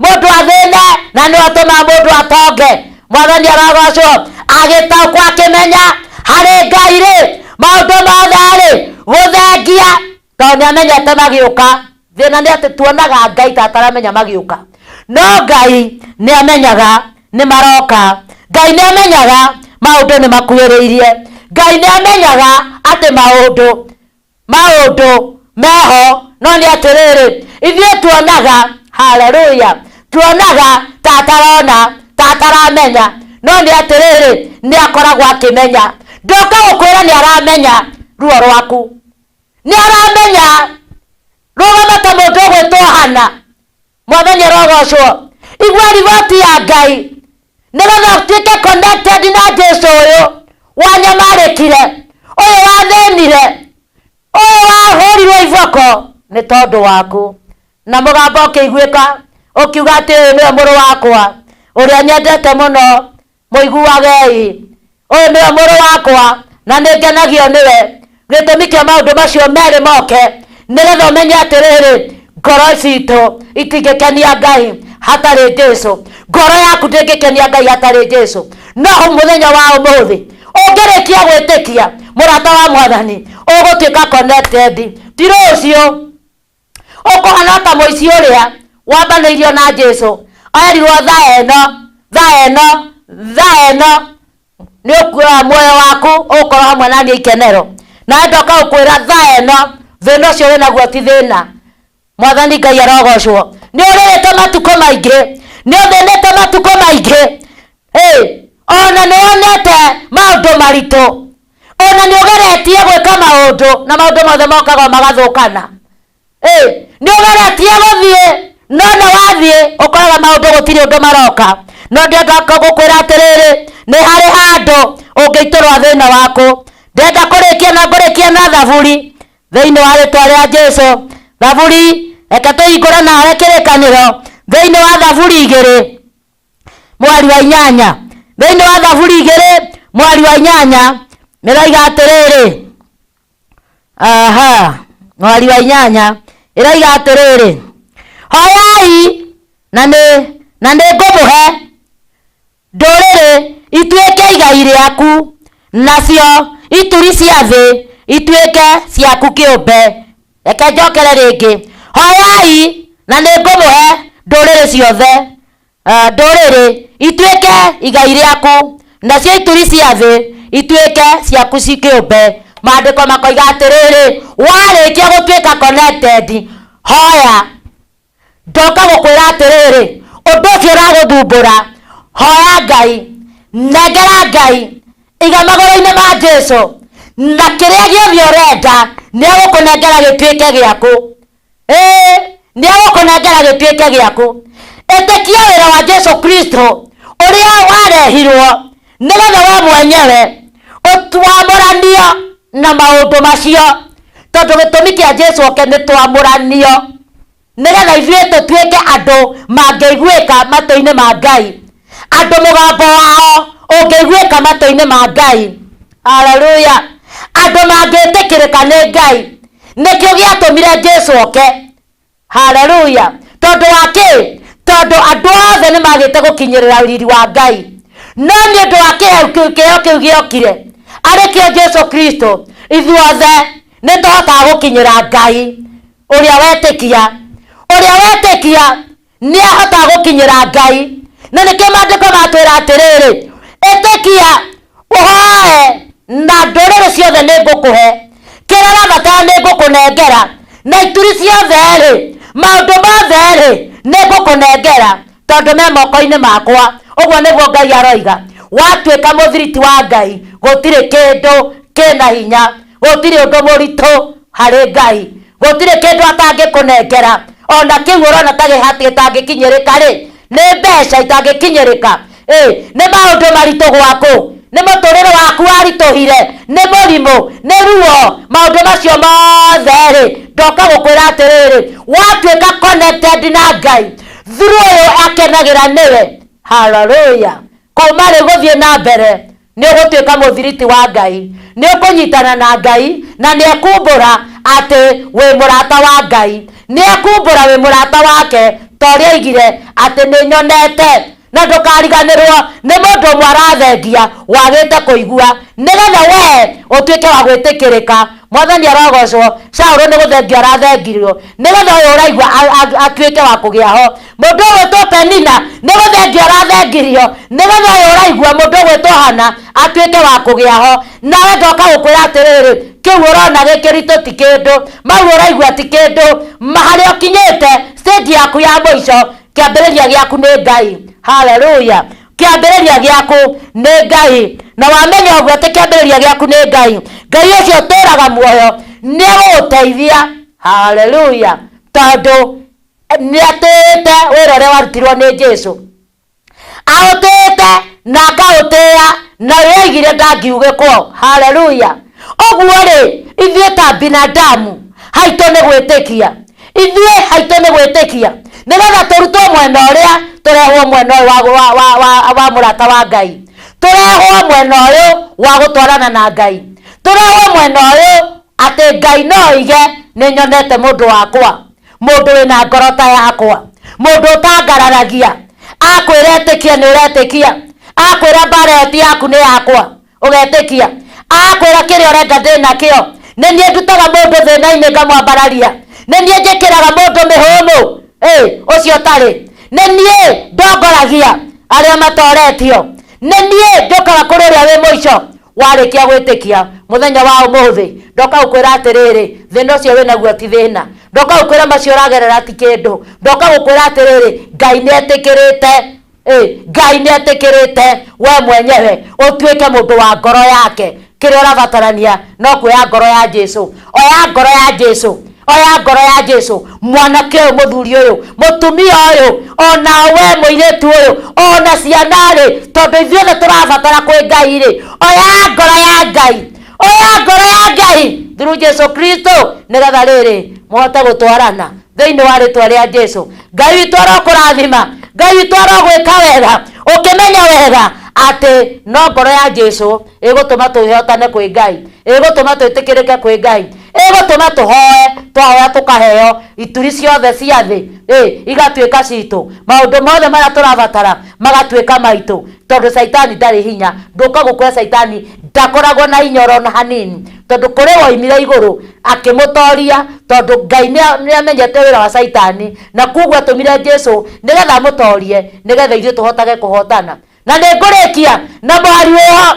mũndũ athĩne na nĩwe ũtũmaga mũndũ atonge. Mwathani arogocwo. Agĩtaũkwo akĩmenya harĩ Ngai rĩ maũndũ mothe rĩ gũthengia, tondũ nĩ amenyete magĩũka. Thĩna nĩ atĩ tuonaga Ngai ta ataramenya magĩũka, no Ngai nĩ amenyaga nĩ maroka. Ngai nĩ amenyaga maũndũ nĩ makuhĩrĩirie. Ngai nĩ amenyaga atĩ maũndũ maũndũ meho, no nĩ atĩrĩrĩ, ithuĩ tuonaga, haleluya, tuonaga ta atarona, ta ataramenya, no nĩ atĩrĩrĩ, nĩ akoragwo akĩmenya. Ndoka gũkwĩra nĩ aramenya ruo rwaku, nĩ aramenya. Rũgama ta mũndũ ũgwĩtwo Hana. Mwathani arogocwo. Igua riboti ya Ngai nĩgetha ũtuĩke connected na Jesu ũyũ wanyamarĩkire, ũyũ wathĩnire, ũyũ wahũrirwo iboko nĩ tondũ waku. Na mũgambo ũkĩiguĩka ũkiuga atĩ ũyũ nĩwe mũrũ wakwa ũrĩa nyendete mũno, mũiguagei. Ũyũ nĩwe mũrũ wakwa na nĩ ngenagio nĩwe. Gĩtũmi kĩa maũndũ macio merĩ moke nĩgetha ũmenye atĩrĩrĩ, ngoro citũ itingĩkenia Ngai hatarĩ Jesu. Ngoro yaku ndĩngĩkenia Ngai hatarĩ Jesu. No mũthenya wa ũmũthĩ ũngĩrĩkia gwĩtĩkia mũrata wa Mwathani, ũgũtuĩka connected. Ti rũciũ ũkũhana ta mũici ũrĩa wambanĩirio na Jesu, erirwo thaa ĩno, thaa ĩno, thaa ĩno nĩ ũkuoya muoyo waku ũgũkorwo hamwe na niĩ ikenero. Nawe ndoka gũkwĩra thaa ĩno thĩna ũcio wĩnaguo ti thĩna. Mwathani Ngai arogocwo. Nĩ ũrĩrĩte matukũ maingĩ, nĩ ũthĩnĩte matukũ maingĩ, ona nĩ wonete maũndũ maritũ, ona nĩ ũgeretie gwĩka maũndũ na maũndũ mothe mokaga magathũkana. Nĩ ũgeretie gũthiĩ no na wathiĩ ũkoraga maũndũ gũtirĩ ũndũ maroka. No ndĩrenda gũkwĩra atĩrĩrĩ, nĩ harĩ handũ ũngĩitũrũra thĩna waku. Ndĩrenda kũrĩkia na ngũrĩkia na thaburi thĩinĩ wa rĩtwa rĩa Jesu. Thaburi, reke tũhingũre nawe kĩrĩkanĩro thĩinĩ wa Thaburi 2 mweri wa 8. Thĩinĩ wa Thaburi 2 mweri wa 8 nĩraiga atĩrĩrĩ, aha, mweri wa 8 ĩraiga atĩrĩrĩ, hoyai na nĩ ngũmũhe ndũrĩrĩ ituĩke igai rĩaku, nacio ituri cia thĩ ituĩke ciaku kĩũmbe. Reke njokere rĩngĩ, hoyai na nĩ ngũmũhe ndũrĩrĩ ciothe, ndũrĩrĩ ituĩke igai rĩaku, nacio ituri cia thĩ ituĩke ciaku kĩũmbe. Maandĩko makoiga atĩrĩrĩ, warĩkia gũtuĩka connected, hoya. Ndoka gũkwĩra atĩrĩrĩ, ũndũ ũcio ũragũthumbũra, hoya Ngai, nengera Ngai, iga magũrũ-inĩ ma Jesu, na kĩrĩa gĩothe ũrenda nĩ egũkũnengera gĩtuĩke gĩaku. Nĩ egũkũnengera gĩtuĩke gĩaku. Ĩtĩkia wĩra wa Jesu Kristo ũrĩa warehirwo nĩgetha we mwenyewe ũtwamũranio na maũndũ macio, tondũ gĩtũmi kĩa Jesu oke nĩ twamũranio nĩgetha ithuĩ tũtuĩke andũ mangĩiguĩka matũ-inĩ ma Ngai, andũ mũgambo wao ũngĩiguĩka matũ-inĩ ma Ngai. Haleluya! Andũ mangĩtĩkĩrĩka nĩ Ngai. Nĩkĩo gĩatũmire Jesu oke. Haleluya! Tondũ wa kĩ? Tondũ andũ othe nĩ magĩte gũkinyĩrĩra riri wa Ngai, no nĩ ũndũ wa kĩheo kĩu gĩokire arĩ kĩo Jesu Kristo, ithuothe nĩ tũhotaga gũkinyĩra Ngai. Ũrĩa wetĩkia, ũrĩa wetĩkia nĩ ahotaga gũkinyĩra Ngai. Na nĩkĩo maandĩko matwĩra atĩrĩrĩ, ĩtĩkia ũhoe na ndũrĩrĩ ciothe nĩ ngũkũhe, kĩrĩa ũrabatara nĩ ngũkũnengera, na ituri ciothe rĩ, maũndũ mothe rĩ, nĩ ngũkũnengera, tondũ me moko-inĩ makwa. Ũguo nĩguo Ngai aroiga. Watuĩka mũthiriti wa Ngai, gũtirĩ kĩndũ kĩna hinya, gũtirĩ ũndũ mũritũ harĩ Ngai, gũtirĩ kĩndũ atangĩkũnengera. Ona kĩu ũrona ta gĩtangĩkinyĩrĩka rĩ, nĩ mbeca itangĩkinyĩrĩka, nĩ maũndũ maritũ gwaku, nĩ mũtũrĩre waku waritũhire, nĩ mũrimũ, nĩ ruo, maũndũ macio mothe rĩ, ndoka gũkwĩra atĩrĩrĩ, watuĩka connected na Ngai through ũyũ akenagĩra nĩwe. Haleluya! Kuma rĩu gũthiĩ na mbere nĩ ũgũtuĩka mũthiriti wa Ngai, nĩ ũkũnyitana na Ngai, na nĩ ekumbũra atĩ wĩ mũrata wa Ngai, nĩ ekumbũra wĩ mũrata wake, ta ũrĩa oigire atĩ nĩ nyonete. Na ndũkariganĩrwo nĩ mũndũ ũmwe arathengia wagĩte kũigua, nĩgetha we ũtuĩke wa gwĩtĩkĩrĩka Mwathani arogocwo. Saũlũ nĩ gũthengio arathengirio nĩgetha ũyũ ũraigua atuĩke wa kũgĩa ho. Mũndũ ũgwĩtwo Penina nĩ gũthengio arathengirio nĩgetha ũyũ ũraigua mũndũ ũgwĩtwo Hana atuĩke wa kũgĩa ho. Nawe ndoka gũkwĩra atĩrĩrĩ, kĩu ũrona gĩkĩritũ ti kĩndũ, mau ũraigua ti kĩndũ, harĩa ũkinyĩte stage yaku ya mũico, kĩambĩrĩria gĩaku nĩ Ngai. Haleluya! Kĩambĩrĩria gĩaku nĩ Ngai, na wamenya ũguo atĩ kĩambĩrĩria gĩaku nĩ Ngai, Ngai ũcio ũtũraga muoyo nĩ egũgũteithia. Haleluya! Tondũ nĩ atĩĩte wĩra ũrĩa warutirwo nĩ Jesu, aũtĩĩte na akaũtĩĩa, na ũrĩa oigire ndangiugĩkwo. Haleluya! Ũguo rĩ, ithuĩ ta binadamu haitũ nĩ gwĩtĩkia, ithuĩ haitũ nĩ gwĩtĩkia nĩgetha tũrutwo mwena ũrĩa, tũrehwo mwena ũyũ wa mũrata wa Ngai, tũrehwo mwena ũyũ wa gũtwarana na Ngai, tũrehwo mwena ũyũ atĩ Ngai no oige nĩ nyonete mũndũ wakwa, mũndũ wĩna ngoro ta yakwa, mũndũ ũtangararagia, akwĩra ĩtĩkia nĩ ũretĩkia, akwĩra mbara ĩyo ti yaku nĩ yakwa ũgetĩkia, akwĩra kĩrĩa ũrenda ndĩ nakĩo, nĩ niĩ ndutaga mũndũ thĩna-inĩ ngamwambararia, nĩ niĩ njĩkĩraga mũndũ mĩhũmũ ũcio ũtarĩ, nĩ niĩ ndongoragia arĩa matoretio, nĩ niĩ njũkaga kũrĩ ũrĩa wĩ mũico. Warĩkia gwĩtĩkia mũthenya wa ũmũthĩ, ndoka gũkwĩra atĩrĩrĩ, thĩna ũcio wĩnaguo ti thĩna, ndoka gũkwĩra macio ũragerera ti kĩndũ, ndoka gũkwĩra atĩrĩrĩ, Ngai nĩ etĩkĩrĩte, Ngai nĩ etĩkĩrĩte we mwenyewe ũtuĩke mũndũ wa ngoro yake. Kĩrĩa ũrabatarania no kuoya ngoro ya Jesu. Oya ngoro ya Jesu, oya ngoro ya Jesu. Mwanake ũyũ, mũthuri ũyũ, mũtumia ũyũ, ona we mũirĩtu ũyũ, ona ciana rĩ, tondũ ithuothe tũrabatara kwĩ Ngai rĩ, oya ngoro ya Ngai, oya ngoro ya Ngai through Jesu Kristo, nĩgetha rĩrĩ mũhote gũtwarana thĩinĩ wa rĩtwa rĩa Jesu. Ngai witũ arokũrathima, Ngai witũ arogwĩka wega, ũkĩmenya wega atĩ no ngoro ya Jesu ĩgũtũma tũhotane kwĩ Ngai, ĩgũtũma twĩtĩkĩrĩke kwĩ Ngai, ĩgũtũma tũhoe, twahoya tũkaheo ituri ciothe cia thĩ igatuĩka citũ, maũndũ mothe marĩa tũrabatara magatuĩka maitũ, tondũ Caitani ndarĩ hinya. Ndũka gũkwĩra Caitani ndakoragwo na hinya orona hanini, tondũ kũrĩ woimire igũrũ akĩmũtoria, tondũ Ngai nĩ amenyete wĩra wa Caitani, na koguo atũmire Jesu nĩgetha amũtorie, nĩgetha ithuĩ tũhotage kũhotana. Na nĩ ngũrĩkia na mũhari wĩho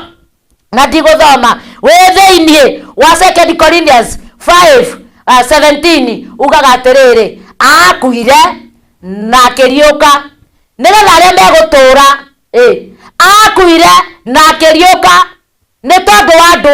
na ndigũthoma, wĩ thĩiniĩ wa 2 Corinthians 5:17, ugaga atĩrĩrĩ, akuire na akĩriũka nĩgetha arĩa megũtũũra, akuire na akĩriũka nĩ tondũ wa andũ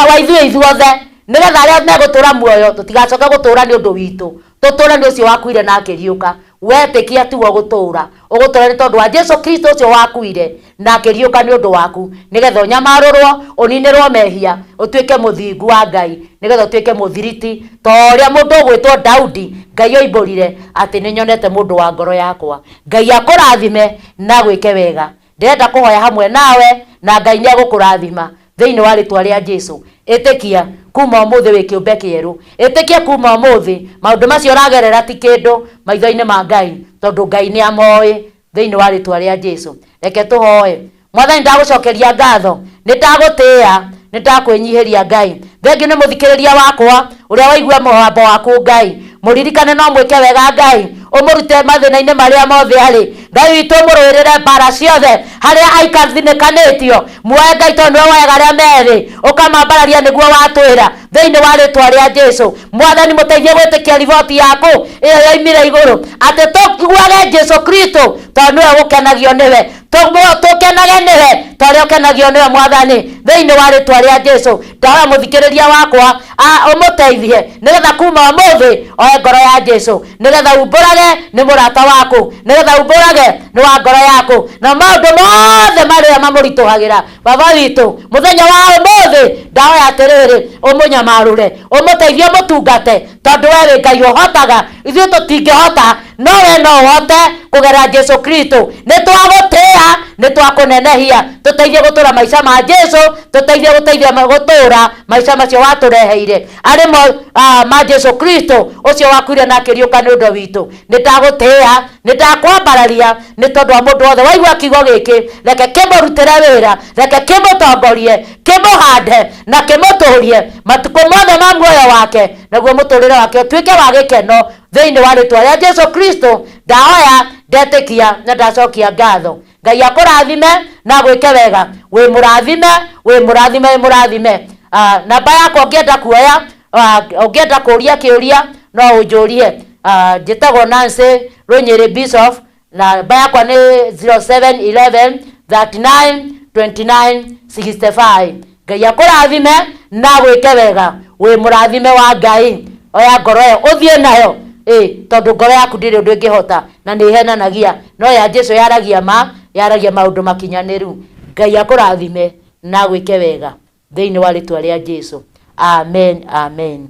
wa ithuĩ ithuothe, nĩgetha arĩa megũtũũra muoyo tũtigacoke gũtũũra nĩ ũndũ witũ, tũtũũre nĩ ũcio wakuire na akĩriũka. Wetĩkia tiwe ũgũtũũra, ũgũtũũra nĩ tondũ wa Jesu Kristo ũcio wakuire na akĩriũka nĩ ũndũ waku, nĩgetha ũnyamarũrwo, ũninĩrwo mehia, ũtuĩke mũthingu wa Ngai, nĩgetha ũtuĩke mũthiriti ta ũrĩa mũndũ ũgwĩtwo Daudi Ngai oimbũrire atĩ nĩ nyonete mũndũ wa ngoro yakwa. Ngai akũrathime na agwĩke wega. Ndĩrenda kũhoya hamwe nawe na Ngai nĩ egũkũrathima thĩinĩ wa rĩtwa rĩa Jesu. Ĩtĩkia kuma ũmũthĩ wĩ kĩũmbe kĩerũ, ĩtĩkia kuma ũmũthĩ maũndũ macio ũragerera ti kĩndũ maitho-inĩ ma Ngai, tondũ Ngai nĩ amoĩ thĩinĩ wa rĩtwa rĩa Jesu. Reke tũhoe. Mwathani, ndagũcokeria ngatho, nĩ ndagũtĩĩa, nĩ ndakwĩnyihĩria Ngai. Thengiũ nĩ mũthikĩrĩria wakwa ũrĩa waigua mũgambo waku Ngai, mũririkane no mwĩke wega Ngai, ũmũrute mathĩna-inĩ marĩa mothe arĩ. Ngai witũ, ũmũrũĩrĩre mbara ciothe harĩa aikathinĩkanĩtio. Muoe Ngai, tondũ nĩwe woyaga arĩa merĩ ũkamambararia nĩguo watwĩra thĩinĩ wa rĩtwa rĩa Jesu. Mwathani, mũteithie gwĩtĩkia riboti yaku ĩyo yoimire igũrũ, atĩ tũiguage Jesu Kristo, tondũ nĩwe ũkenagio nĩwe, tũkenage nĩwe ta ũrĩa ũkenagio nĩwe Mwathani, thĩinĩ wa rĩtwa rĩa Jesu. Ndahoya mũthikĩrĩria wakwa ũmũteithie nĩgetha kuma ũmũthĩ oe ngoro ya Jesu, nĩgetha umbũrage nĩ mũrata waku, nĩgetha umbũrage nĩ wa ngoro yaku, na maũndũ mothe marĩa mamũritũhagĩra. Baba witũ, mũthenya wa ũmũthĩ ndahoya atĩrĩrĩ, ũmũnyamarũre, ũmũteithie, ũmũtungate, tondũ we wĩ Ngai ũhotaga. Ithuĩ tũtingĩhota, no we no ũhote kũgerera Jesu Kristo. Nĩ twagũtĩĩa, nĩ twakũnenehia. Tũteithie gũtũra maica ma Jesu, tũteithie gũteithia gũtũra maica macio watũreheire arĩ mo ma Jesu Kristo ũcio wakuire na akĩriũka nĩ ũndũ witũ. Nĩ ndagũtĩĩa, nĩ ndakwambararia nĩ tondũ wa mũndũ wothe waigua kiugo gĩkĩ. Reke kĩmũrutĩre wĩra, reke kĩmũtongorie, kĩmũhande na kĩmũtũrie matukũ mothe ma muoyo wake, naguo mũtũrĩre wake ũtuĩke wa gĩkeno thĩinĩ wa rĩtwa rĩa Jesu Kristo. Ndahoya, ndetĩkia na ndacokia ngatho. Ngai akũrathime na agwĩke wega. Wĩ mũrathime, wĩ mũrathime, wĩ mũrathime. Namba yakwa ũngĩenda kuoya, ũngĩenda kũria kĩũria no ũnjũrie. Njĩtagwo Nancy Rũnyĩrĩ Bishop, na namba yakwa nĩ 0711 39 29 65. Ngai akũrathime na agwĩke wega. Wĩ mũrathime wa Ngai. Oya ngoro ĩyo ũthiĩ nayo, ĩ tondũ ngoro yaku ndĩrĩ ũndũ ĩngĩhota na nĩ ĩhenanagia, no ya Jesu yaragia ma, yaragia maũndũ makinyanĩru. Ngai akũrathime na agwĩke wega thĩinĩ wa rĩtwa rĩa Jesu. Amen, amen.